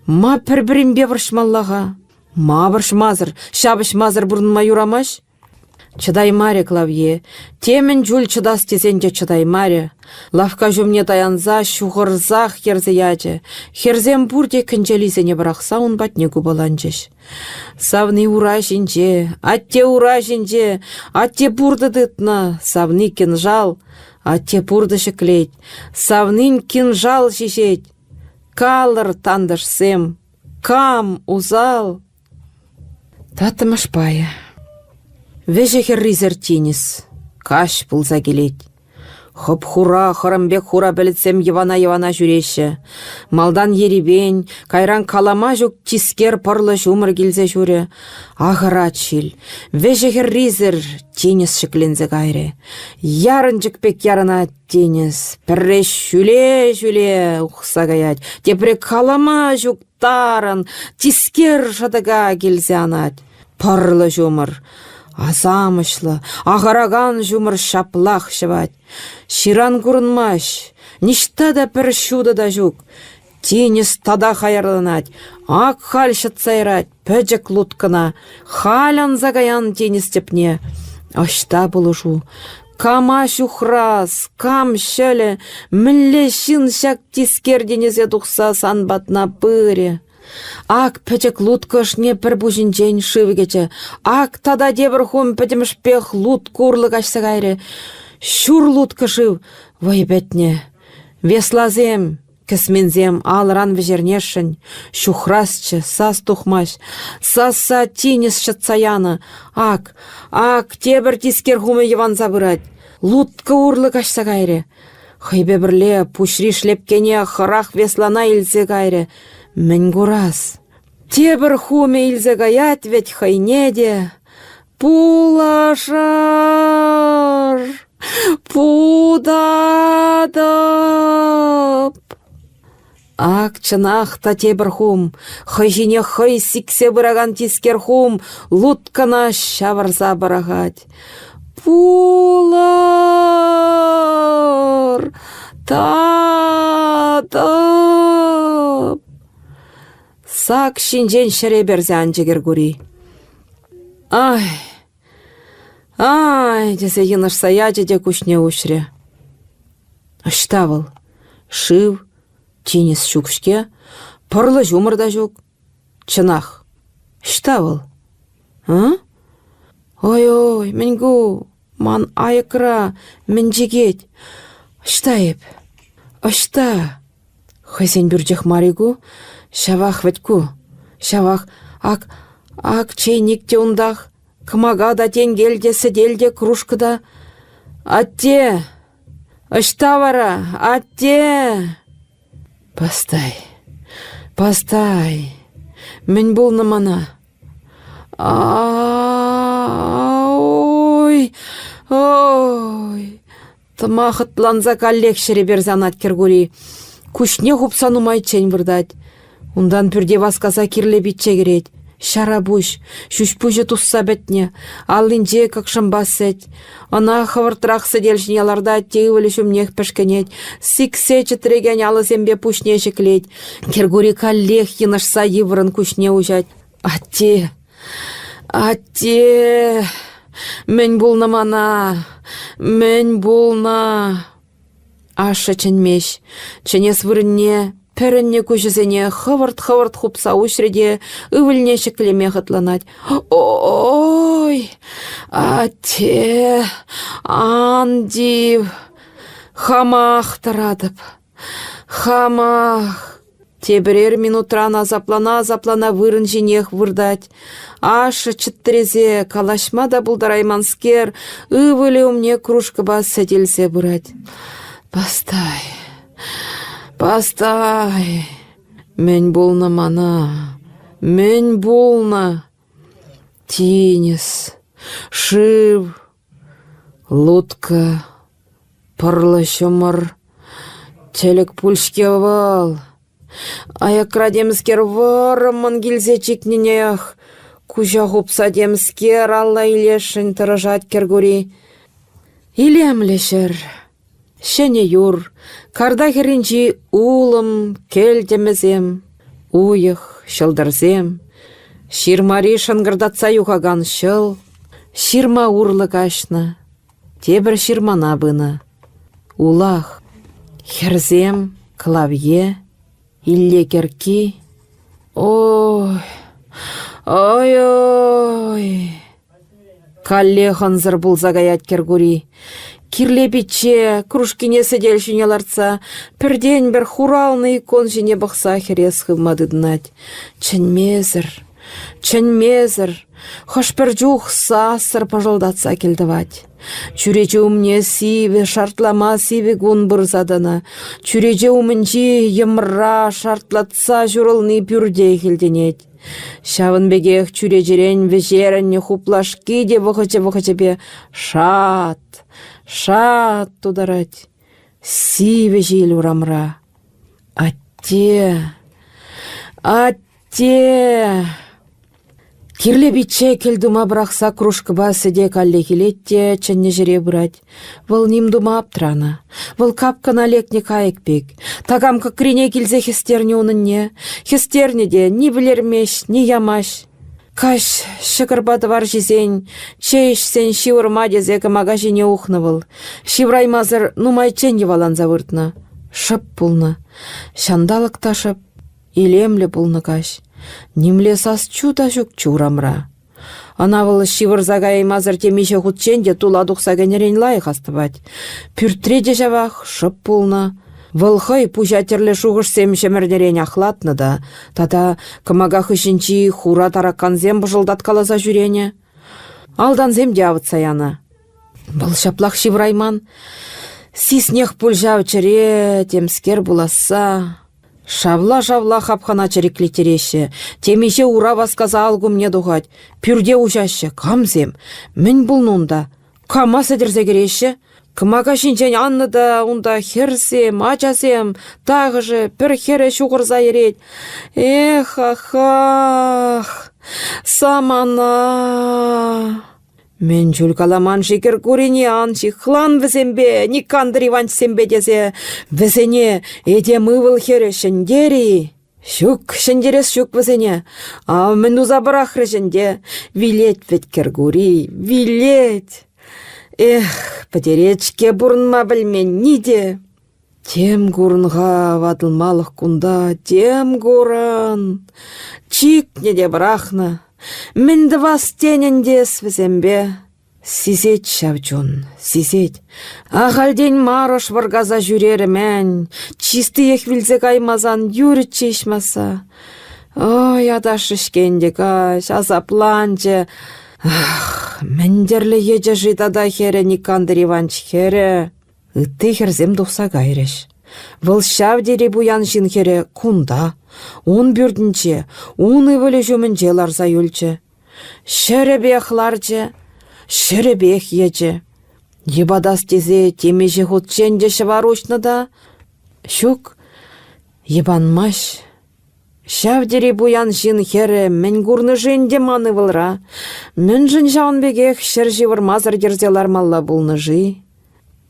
Ма пӗр-пӗринпе вӑрҫмалла-ха? Ма вӑрҫмасӑр, ҫапӑҫмасӑр пурӑнма юрамасть? Чӑтаймарӗ Клавье, темӗн чуль чӑтас тесен те чӑтаймарӗ. Лавкка ҫумне таянса ҫухӑрсах йӗрсе ячӗ. Хӗрсем пурте кӗнчелисене пӑрахса ун патне купаланчӗҫ. Савни ура ҫинче, атте ура ҫинче, атте пуртӑ тытнӑ, савни кинжал, атте пуртӑ ҫӗклет, савнин кинжал ҫиҫет. Калӑр, тантӑшсем, кам усал? Тӑваттӑмӗш пайӗ. Вӗҫӗ-хӗррисӗр тинӗс. Каҫ пулса килет. Хӑп-хура, хӑрӑм пек хура пӗлӗтсем йӑвана-йӑвана ҫӳреҫҫӗ. Малтан ерипен, кайран калама ҫук тискер пӑрлӑ ҫумӑр килсе ҫурӗ. Ахӑрать ҫил. Вӗҫӗ-хӗррисӗр тинӗс ҫӗкленсе кайрӗ. Ярӑнчӑк пек ярӑнать тинӗс. Пӗрре ҫӳле-ҫӳле ухса каять, тепре калама ҫук тарӑн, тискер шӑтӑка килсе анать. Пӑрлӑ ҫумӑр, асамӑҫлӑ, ахӑракан ҫумӑр ҫаплах ҫӑвать. Ҫыран курӑнмасть, ниҫта та пӗр ҫутӑ та ҫук. Тинӗс тата хаярланать, ак халь ҫӑтса ярать пӗчӗк луткӑна, халь анса каян тинӗс тӗпне. Ӑҫта пулӑшу? Кама ҫухрас, кам ҫӑлӗ, мӗнле ҫын ҫак тискер тинӗсе тухса сан патна пырӗ? Ак пӗчӗк лутка ӑшне пӗр пуҫӗнчен шыв кӗчӗ. Ак тата тепӗр хум пӗтӗмӗшпех лутка урлӑ каҫса кайрӗ. Ҫур лутка шыв вӑй пӗтнӗ. Весласем, Кӗсменсем алӑран вӗҫернесшӗн. Ҫухрасчӗ, сас тухмасть. Сасса тинӗс ҫӑтса янӑ. Ак, ак, тепӗр тискер хумӗ йӑванса пырать. Лутка урлӑ каҫса кайрӗ. Хӑйпе пӗрле пуҫри шлепкене хӑрах веслана илсе кайрӗ. Мӗн курас? Тепӗр хумӗ илсе каять вӗт хӑйне те. Пулӑшӑр! Путатӑп! Ак чӑнах та тепӗр хум, хӑй ҫине хӑй сиксе пыракан тискер хум луткӑна ҫавӑрса пӑрахать. Пулӑр! Татӑп! Сак ҫинчен ҫӗре персе анчӗ Кӗркури. Ай, ай, тесе йынӑшса ячӗ те куҫне уҫрӗ. Ӑҫта вӑл? Шыв, тинӗс ҫук-ҫке, пӑрлӑ ҫумӑр та ҫук. Чӑнах, ӑҫта вӑл? А? Ой-ой, мӗн ку? Ман айӑкра мӗн чикет? Ӑҫта эп? Ӑҫта? Хӑйсен пӳрчех мар-и ку? Ҫавах вӗт ку. Ҫавах. Ак, ак чейник те унтах. Кӑмака та, тенкел те, сӗтел те, кружка та. Атте! Ӑҫта вара? Атте! Пастай, пастай, мӗн пулнӑ мана? Ой, ой, Тӑма хӑтланса каллех ҫӗре персе анать Кӗркури. Куҫне хупса нумайччен выртать. Унтан пӳрте васкаса кирлӗ пичче кӗрет. Ҫара пуҫ, ҫӳҫ-пуҫӗ тусса пӗтнӗ, аллинче кӑкшӑмпа сӗт. Ӑна хӑвӑртрах сӗтел ҫине лартать те ывӑлӗ ҫумнех пӗшкӗнет, сиксе чӗтрекен алӑсемпе пуҫне ҫӗклет. Кӗркури каллех йынӑшса йывӑррӑн куҫне уҫать. Атте, атте, мӗн пулнӑ мана, мӗн пулнӑ? Ашшӗ чӗнмест, чӗнес вырӑнне пӗрӗннӗ куҫӗсене хӑвӑрт-хӑвӑрт хупса уҫрӗ те ывӑлне ҫӗклеме хӑтланать. Ой, атте, ан тив, хамах тӑратӑп, хамах. Тепӗрер минутран асаплана-асаплана вырӑн ҫинех выртать. Ашшӗ чӗтресе калаҫма та пултарайманскер, ывӑлӗ умне кружкӑпа сӗт илсе пырать. «Пастай, пастай, мӗн пулнӑ мана, мӗн пулнӑ? Тинӗс, шыв, лутка, Пӑрлӑ ҫумӑр, тӗлӗк пуль-ҫке вӑл. Аякра темскер вӑрӑммӑн килсе чикнӗнех куҫа хупса темскер алла илесшӗн тӑрӑшать Кӗркури. Илемлӗ ҫӗр, ҫӗнӗ юр, карта хӗрринчи улӑм, кӗл тӗмӗсем, уйӑх, ҫӑлтӑрсем, ҫырмари шӑнкӑртатса юхакан ҫӑл, ҫырма урлӑ каҫнӑ, тепӗр ҫырмана пынӑ. Улах, хӗрсем, Клавье, Илле кӗркки. Ой, ой-ой! Каллех ӑнсӑр пулса каять Кӗркури. Кирле пичче, кружкине сӗтел ҫине лартса, пӗртен-пӗр хуралнӑ икон ҫине пӑхса хӗрес хывма тытӑнать. Чӗнмесӗр, чӗнмесӗр, хӑш-пӗр чух сассӑр пӑшӑлтатса кӗлтӑвать. Чӳрече умне сивӗ, шартлама сивӗ кун пырса тӑнӑ. Чӳрече умӗнчи йӑмра шартлатса ҫурӑлни пӳрте илтӗнет. Ҫавӑн пекех чӳречерен вӗҫерӗннӗ хуплашки те вӑхӑчӗ-вӑхӑчӗпе шат, шат тутарать. Сивӗ ҫил урамра. Атте, атте! Кирле пичче кӗл тума пӑрахса кружкӑпа сӗте каллех илет те чӗннӗ ҫӗре пырать. Вӑл ним тума аптранӑ. Вӑл капкӑна лекнӗ кайӑк пек. Такам кӑкрине килсе хӗстернӗ унӑнне. Хӗстернӗ те ни вӗлермест, ни ямасть. Каҫ ҫӑкӑрпа тӑвар ҫисен, чей ӗҫсен ҫывӑрма тесе кӑмака ҫине ухнӑ вӑл. Ҫывраймасӑр нумайччен йӑваланса выртнӑ. Шӑп пулнӑ. Ҫанталӑк та шӑп. Илемлӗ пулнӑ каҫ. Нимле сас-чу та ҫукчӗ урамра. Ӑна вӑл ҫывӑрса каяймасӑр темиҫе хутчен те тула тухса кӗнӗрен лайӑх астӑвать. Пӳртре те ҫавах шӑп пулнӑ. Вӑл хӑй пуҫа тӗрлӗ шухӑшсем ҫӗмӗрнӗрен ахлатнӑ та тата кӑмака хыҫӗнчи хура тараккансем пӑшӑлтаткаласа ҫӳренӗ. Алтансем те авӑтса янӑ. Вӑл ҫаплах ҫывӑрайман. Сиснех пуль ҫав чӗре темскер пуласса. Шавла-шавла хапхана чӗриклеттереҫҫӗ. Темиҫе ура васкаса алкумне тухать. Пӳрте уҫаҫҫӗ. Камсем? Мӗн пулнӑ унта? Кама сӗтӗрсе кӗреҫҫӗ? Кӑмака ҫинчен аннӑ та унта хӗрсем, ачасем, тахӑшӗ, пӗр хӗрӗ ҫухӑрса йӗрет. Эх, ахах, самана! Мӗн чуль каламан-ши Кӗркурине ан ҫыхлан вӗсемпе, Никандр Иванчсемпе тесе, вӗсене этем ывӑл-хӗрӗ ҫӗнтерӗ-и? Ҫук, ҫӗнтерес ҫук вӗсене. Ав мӗн туса пӑрахрӗҫ ӗнтӗ. Вилет вӗт Кӗркури, вилет. Эх, пӗтерет-ҫке пурӑнма пӗлменни те. Тем курӑн-ха ватӑлмалӑх кунта, тем курӑн. Чикнӗ те пӑрахнӑ. Мӗн тӑвас тенӗн те эс вӗсемпе. Сисет ҫав чун, сисет. Ахальтен мар ӑш вӑркаса ҫӳрерӗ-мӗн. Чистиех вилсе каймасан юрӗччӗ иҫмасса. Ой, аташрӗ-ҫке ӗнтӗ каҫ, асапланчӗ. Ах, мӗн тӗрлӗ йӗчӗ-ши тата хӗрӗ Никандр Иванч хӗрӗ? Ытти хӗрсем тухса кайрӗҫ. Вӑл ҫав тери пуян ҫын хӗрӗ кунта, ун пӳртӗнче, ун ывӑлӗ ҫумӗнче ларса юлчӗ. Ҫӗрӗпех ларчӗ, ҫӗрӗпех йӗчӗ. Йӑпатас тесе темиҫе хутчен те ҫӑвар уҫнӑ та, ҫук, йӑпанмасть. Ҫав тери пуян ҫын хӗрӗ мӗн курнӑ-ши ӗнтӗ ман ывӑлра? Мӗншӗн ҫавӑн пекех ҫӗр ҫывӑрмасӑр йӗрсе лармалла пулнӑ-ши?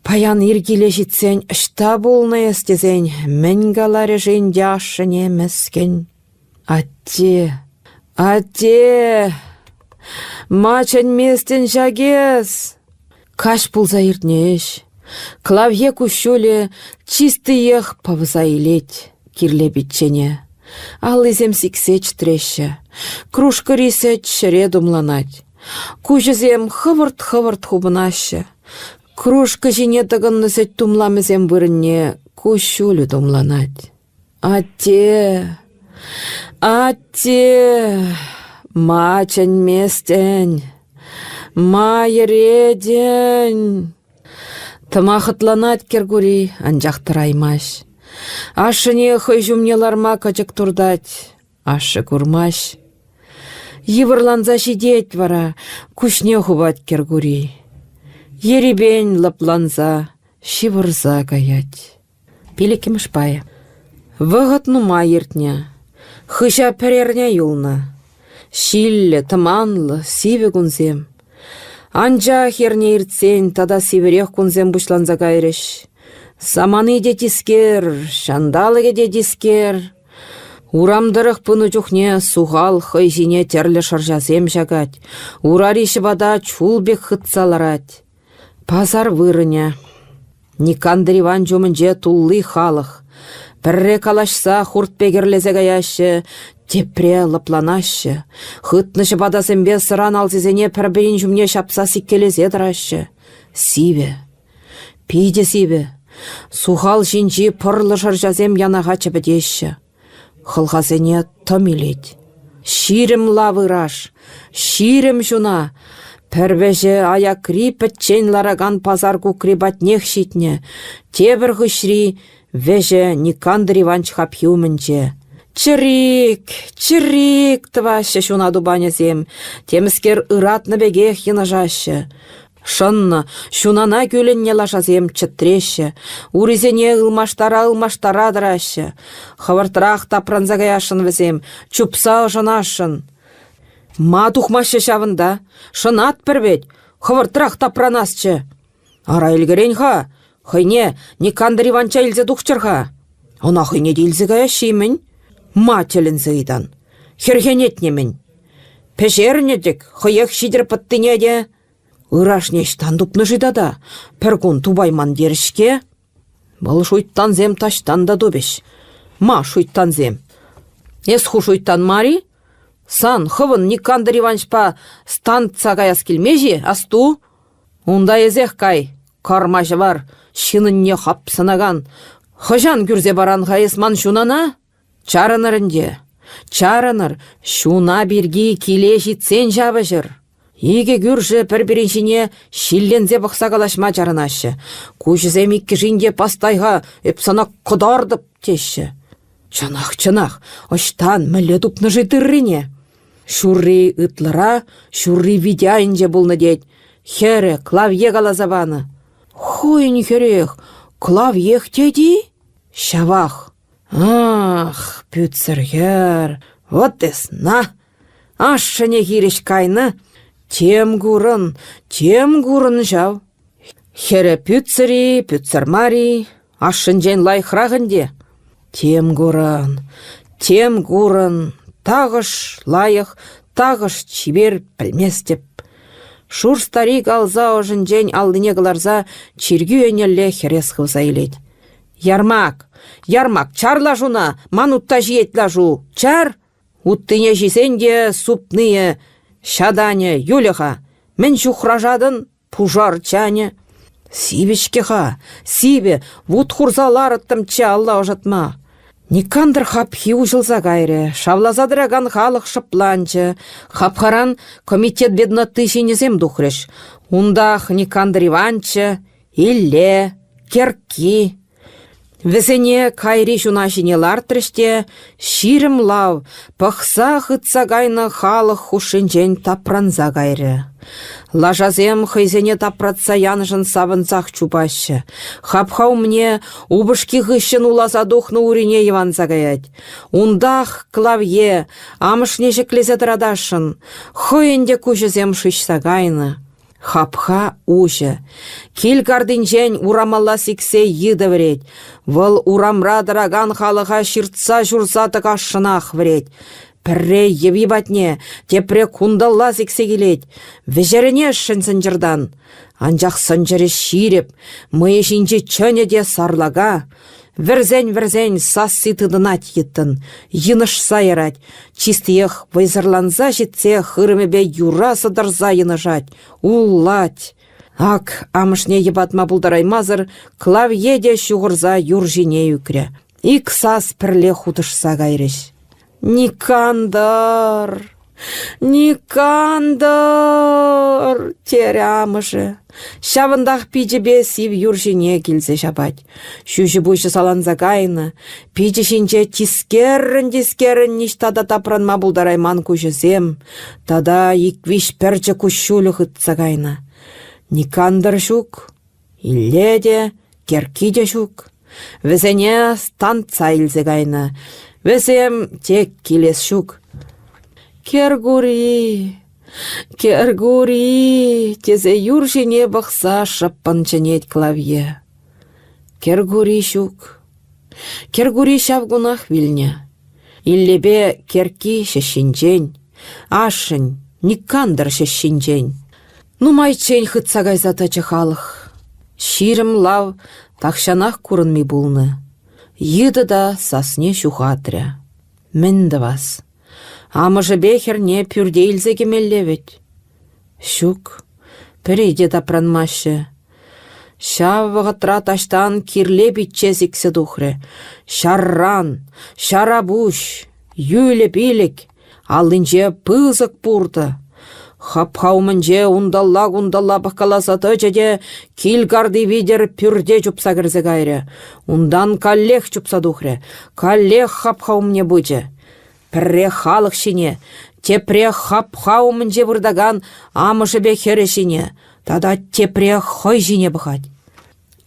Паян ир киле ҫитсен ӑҫта пулнӑ эс тесен мӗн каларӗ-ши ӗнтӗ ашшӗне мӗскӗн? Атте, атте, ма чӗнместӗн ҫак эс? Каҫ пулса иртнӗ ӗҫ. Клавье куҫҫулӗ чистиех пӑвса илет Кирле пиччене. Аллисем сиксе чӗтреҫҫӗ. Кружкӑри сӗт ҫӗре тумланать. Куҫӗсем хӑвӑрт-хӑвӑрт хупӑнаҫҫӗ. Кружка ҫине тӑкӑннӑ сӗт тумламӗсем вырӑнне куҫҫулӗ тумланать. Атте, атте, ма чӗнместӗн, ма йӗретӗн? Тӑма хӑтланать Кӗркури, анчах тӑраймасть. Ашшӗне хӑй ҫумне ларма кӑчӑк туртать, ашшӗ курмасть. Йывӑрланса ҫитет вара, куҫне хупать Кӗркури. Ерипен лӑпланса ҫывӑрса каять. Пиллӗкмӗш пайӗ. Вӑхӑт нумай иртнӗ. Хыҫа пӗр эрне юлнӑ. Ҫиллӗ, тӑманлӑ, сивӗ кунсем. Анчах эрне иртсен тата сивӗрех кунсем пуҫланса кайрӗҫ. Самани те тискер, ҫанталӑкӗ те тискер. Урам тӑрӑх пынӑ чухне сухал хӑй ҫине тӗрлӗ шӑрҫасем ҫакать, урари ҫӑпата чул пек хытса ларать. Пасар вырӑнӗ. Никандр Иванч умӗнче тулли халӑх. Пӗрре калаҫса хурт пек ӗрлесе каяҫҫӗ, тепре лӑпланаҫҫӗ. Хытнӑ ҫӑпатасемпе сӑран алсисене пӗр-пӗрин ҫумне ҫапса сиккелесе тӑраҫҫӗ. Сивӗ. Питӗ сивӗ. Сухал ҫинчи пӑрлӑ шӑрҫасем янаха чӗпӗтеҫҫӗ. Хӑлхасене тӑм илет. 20 лав ыраш, 20 ҫуна. Пӗр вӗҫӗ аякри пӗччен ларакан пасар кукри патнех ҫитнӗ, тепӗр хыҫри вӗҫӗ Никандр Иванч хапхи умӗнче. Чӗрик, чӗрик тӑваҫҫӗ ҫуна тупанӗсем, темскер ыратнӑ пекех йынӑшаҫҫӗ. Шӑннӑ, ҫунана кӳлӗннӗ лашасем чӗтреҫҫӗ, урисене ылмаштара-ылмаштара тӑраҫҫӗ. Хӑвӑртрах тапранса каясшӑн вӗсем, чупса ӑшӑнасшӑн. Ма тухмаҫҫӗ ҫавӑнта? Шӑнатпӑр вӗт, хӑвӑртрах тапранасчӗ. Ара ӗлкӗрен-ха, хӑйне Никандр Иванча илсе тухчӑр-ха. Ӑна хӑйне те илсе каяҫҫӗ-и-мӗн? Ма тӗлӗнсе ыйтан? Хӗрхенетне-мӗн? Пӗҫернӗ-тӗк, хӑех ҫитӗр пӑттине те. Ырашне ӑҫтан тупнӑ-ши тата? Пӗркун тупайман терӗ-ҫке. Вӑл шуйттансем таҫтан та тупӗҫ. Ма шуйттансем? Эс ху шуйттан мар-и? Сан хӑвӑн Никандр Иванчпа станца каяс килмест-и, асту? Унта эсех кай, карма ҫӑвар, ҫынӑнне хапсӑнакан. Хӑҫан кӳрсе паран-ха эс ман ҫунана? Чарӑнӑр ӗнтӗ, чарӑнӑр, ҫуна пирки киле ҫитсен ҫапӑҫӑр. Икӗ кӳршӗ пӗр-пӗрин ҫине ҫилленсе пӑхса калаҫма чарӑнаҫҫӗ. Куҫӗсем иккӗшин те пастай-ха, эп сана кӑтартӑп, теҫҫӗ. Чӑнах, чӑнах, ӑҫтан, мӗнле тупнӑ-ши тыррине? Ҫурри ытлӑра, ҫурри вите айӗнче пулнӑ тет. Хӗрӗ Клавье каласа панӑ. Хӑйӗн хӗрех, Клавьех тет-и? Ҫавах. Ах, пӳтсӗр хӗр, вот эс на! Ашшӗне хирӗҫ кайнӑ. Тем курӑн, тем курӑн ҫав. Хӗрӗ пӳтсӗр-и, пӳтсӗр мар-и, ашшӗнчен лайӑхрах ӗнтӗ. Тем курӑн, тем курӑн, тахӑш лайӑх, тахӑш чипер пӗлместӗп. Шур старик алса ӑшӗнчен аллине кӑларса чиркӳ еннелле хӗрес хывса илет. Ярмак! Ярмак, чар лашуна! Ман утта ҫиет лашу! Чар! Уттине ҫисен те супнийӗ, ҫатанӗ юлӗ-ха. Мӗн ҫухрашатӑн, пушар чанӗ? Сивӗ-ҫке-ха, сивӗ, вут хурса ларӑттӑмччӗ алла ӑшӑтма. Никандр хапхи уҫӑлса кайрӗ, шавласа тӑракан халӑх шӑпланчӗ. Хапхаран комитет бедноты ҫынӗсем тухрӗҫ. Унтах Никандр Иванччӑ, Илле, Керкки. Вӗсене кайри ҫуна ҫине лартрӗҫ те 20 лав пӑхса хытса кайнӑ халӑх хушшинчен тапранса кайрӗ. Лашасем хӑйсене тапратса янӑшӑн савӑнсах чупаҫҫӗ. Хапха умне упӑшки хыҫҫӑн уласа тухнӑ урине йӑванса каять. Унтах Клавье амӑшне ҫӗклесе тӑратасшӑн, хӑйӗн те куҫӗсем шыҫса кайнӑ. Хапха уҫӑ. Кил картинчен урамалла сиксе йытӑ вӗрет. Вӑл урамра тӑракан халӑха ҫыртса-ҫурса тӑкасшӑнах вӗрет. Пӗрре йӑви патне, тепре кунталла сиксе килет. Вӗҫерӗнесшӗн сӑнчӑртан. Анчах сӑнчӑрӗ ҫирӗп, мӑйӗ ҫинчи чӑнӗ те сарлака. Вӗрсен-вӗрсен сасси тытӑнать йыттӑн, йынӑшса ярать, чистиех вӑйсӑрланса ҫитсе хырӑмӗпе юра сӑтӑрса йынӑшать, уллать. Ак, амӑшне йӑпатма пултараймасӑр Клавье те ҫухӑрса юр ҫине ӳкрӗ. Ик сас пӗрле хутӑшса кайрӗҫ. «Никандр! Никандр!» терӗ амӑшӗ. Ҫавӑнтах пичӗпе сив юр ҫине килсе ҫапать. Ҫӳҫӗ-пуҫӗ саланса кайнӑ, пичӗ ҫинче тискеррӗн-тискеррӗн ниҫта та тапранма пултарайман куҫӗсем тата ик-виҫ пӗрчӗ куҫҫулӗ хытса кайнӑ. Никандр ҫук, Илле те, Керки те ҫук. Вӗсене станца илсе кайнӑ. Вӗсем тек килес ҫук. Кӗркури, Кӗркури, тесе юр ҫине пӑхса шӑппӑн чӗнет Клавье. Кӗркури ҫук. Кӗркури ҫав кунах вилнӗ. Иллепе Керки ҫӗҫҫинчен, ашшӗн Никандр ҫӗҫҫинчен. Нумайччен хытса кайса тӑчӗ халӑх. 20 лав тахҫанах курӑнми пулнӑ. Йытӑ та сасне ҫухатрӗ. Мӗн тӑвас? Амӑшӗпе хӗрне пӳрте илсе кӗмелле вӗт. Ҫук, пӗри те тапранмаҫҫӗ. Ҫав вӑхӑтра таҫтан Кирле пичче сиксе тухрӗ. Ҫарран, ҫара пуҫ, йӳлӗ пилӗк, аллинче пысӑк пуртӑ. Хапха умӗнче унталла-кунталла пӑхкаласа тӑчӗ те кил карти витӗр пӳрте чупса кӗрсе кайрӗ. Унтан каллех чупса тухрӗ, каллех хапха умне пычӗ. Пӗрре халӑх ҫине, тепре хапха умӗнче выртакан амӑшӗпе хӗрӗ ҫине тата тепре хӑй ҫине пӑхать.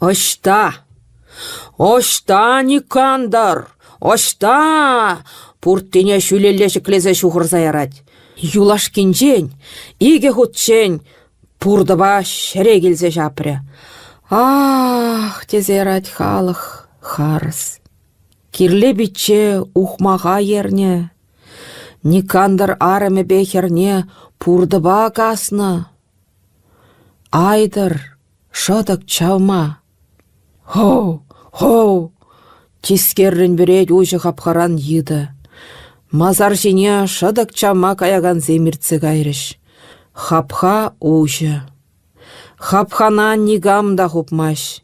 Ӑҫта? Ӑҫта, Никандр? Ӑҫта? Пурттине ҫӳлелле ҫӗклесе ҫухӑрса ярать. Юлашкинчен, икӗ хутчен пуртӑпа ҫӗре килсе ҫапрӗ. Ах, тесе ярать халӑх харӑс. Кирле пичче ухмаха ернӗ. Никандр арӑмӗпе хӗрне пуртӑпа каснӑ. Айтӑр, шӑтӑк чавма. Хоу, хоу! Тискеррӗн вӗрет уҫӑ хапхаран йытӑ. Масар ҫине шӑтӑк чавма каякансем иртсе кайрӗҫ. Хапха уҫӑ. Хапхана никам та хупмасть.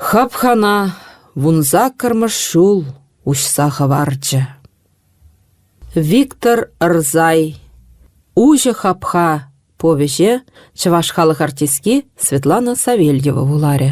Хапхана вунсаккӑрмӗш ҫул уҫса хӑварчӗ. Виктор Рзай «Уҫӑ хапха» повеҫе чӑваш халӑх артистки Светлана Савельева вуларӗ.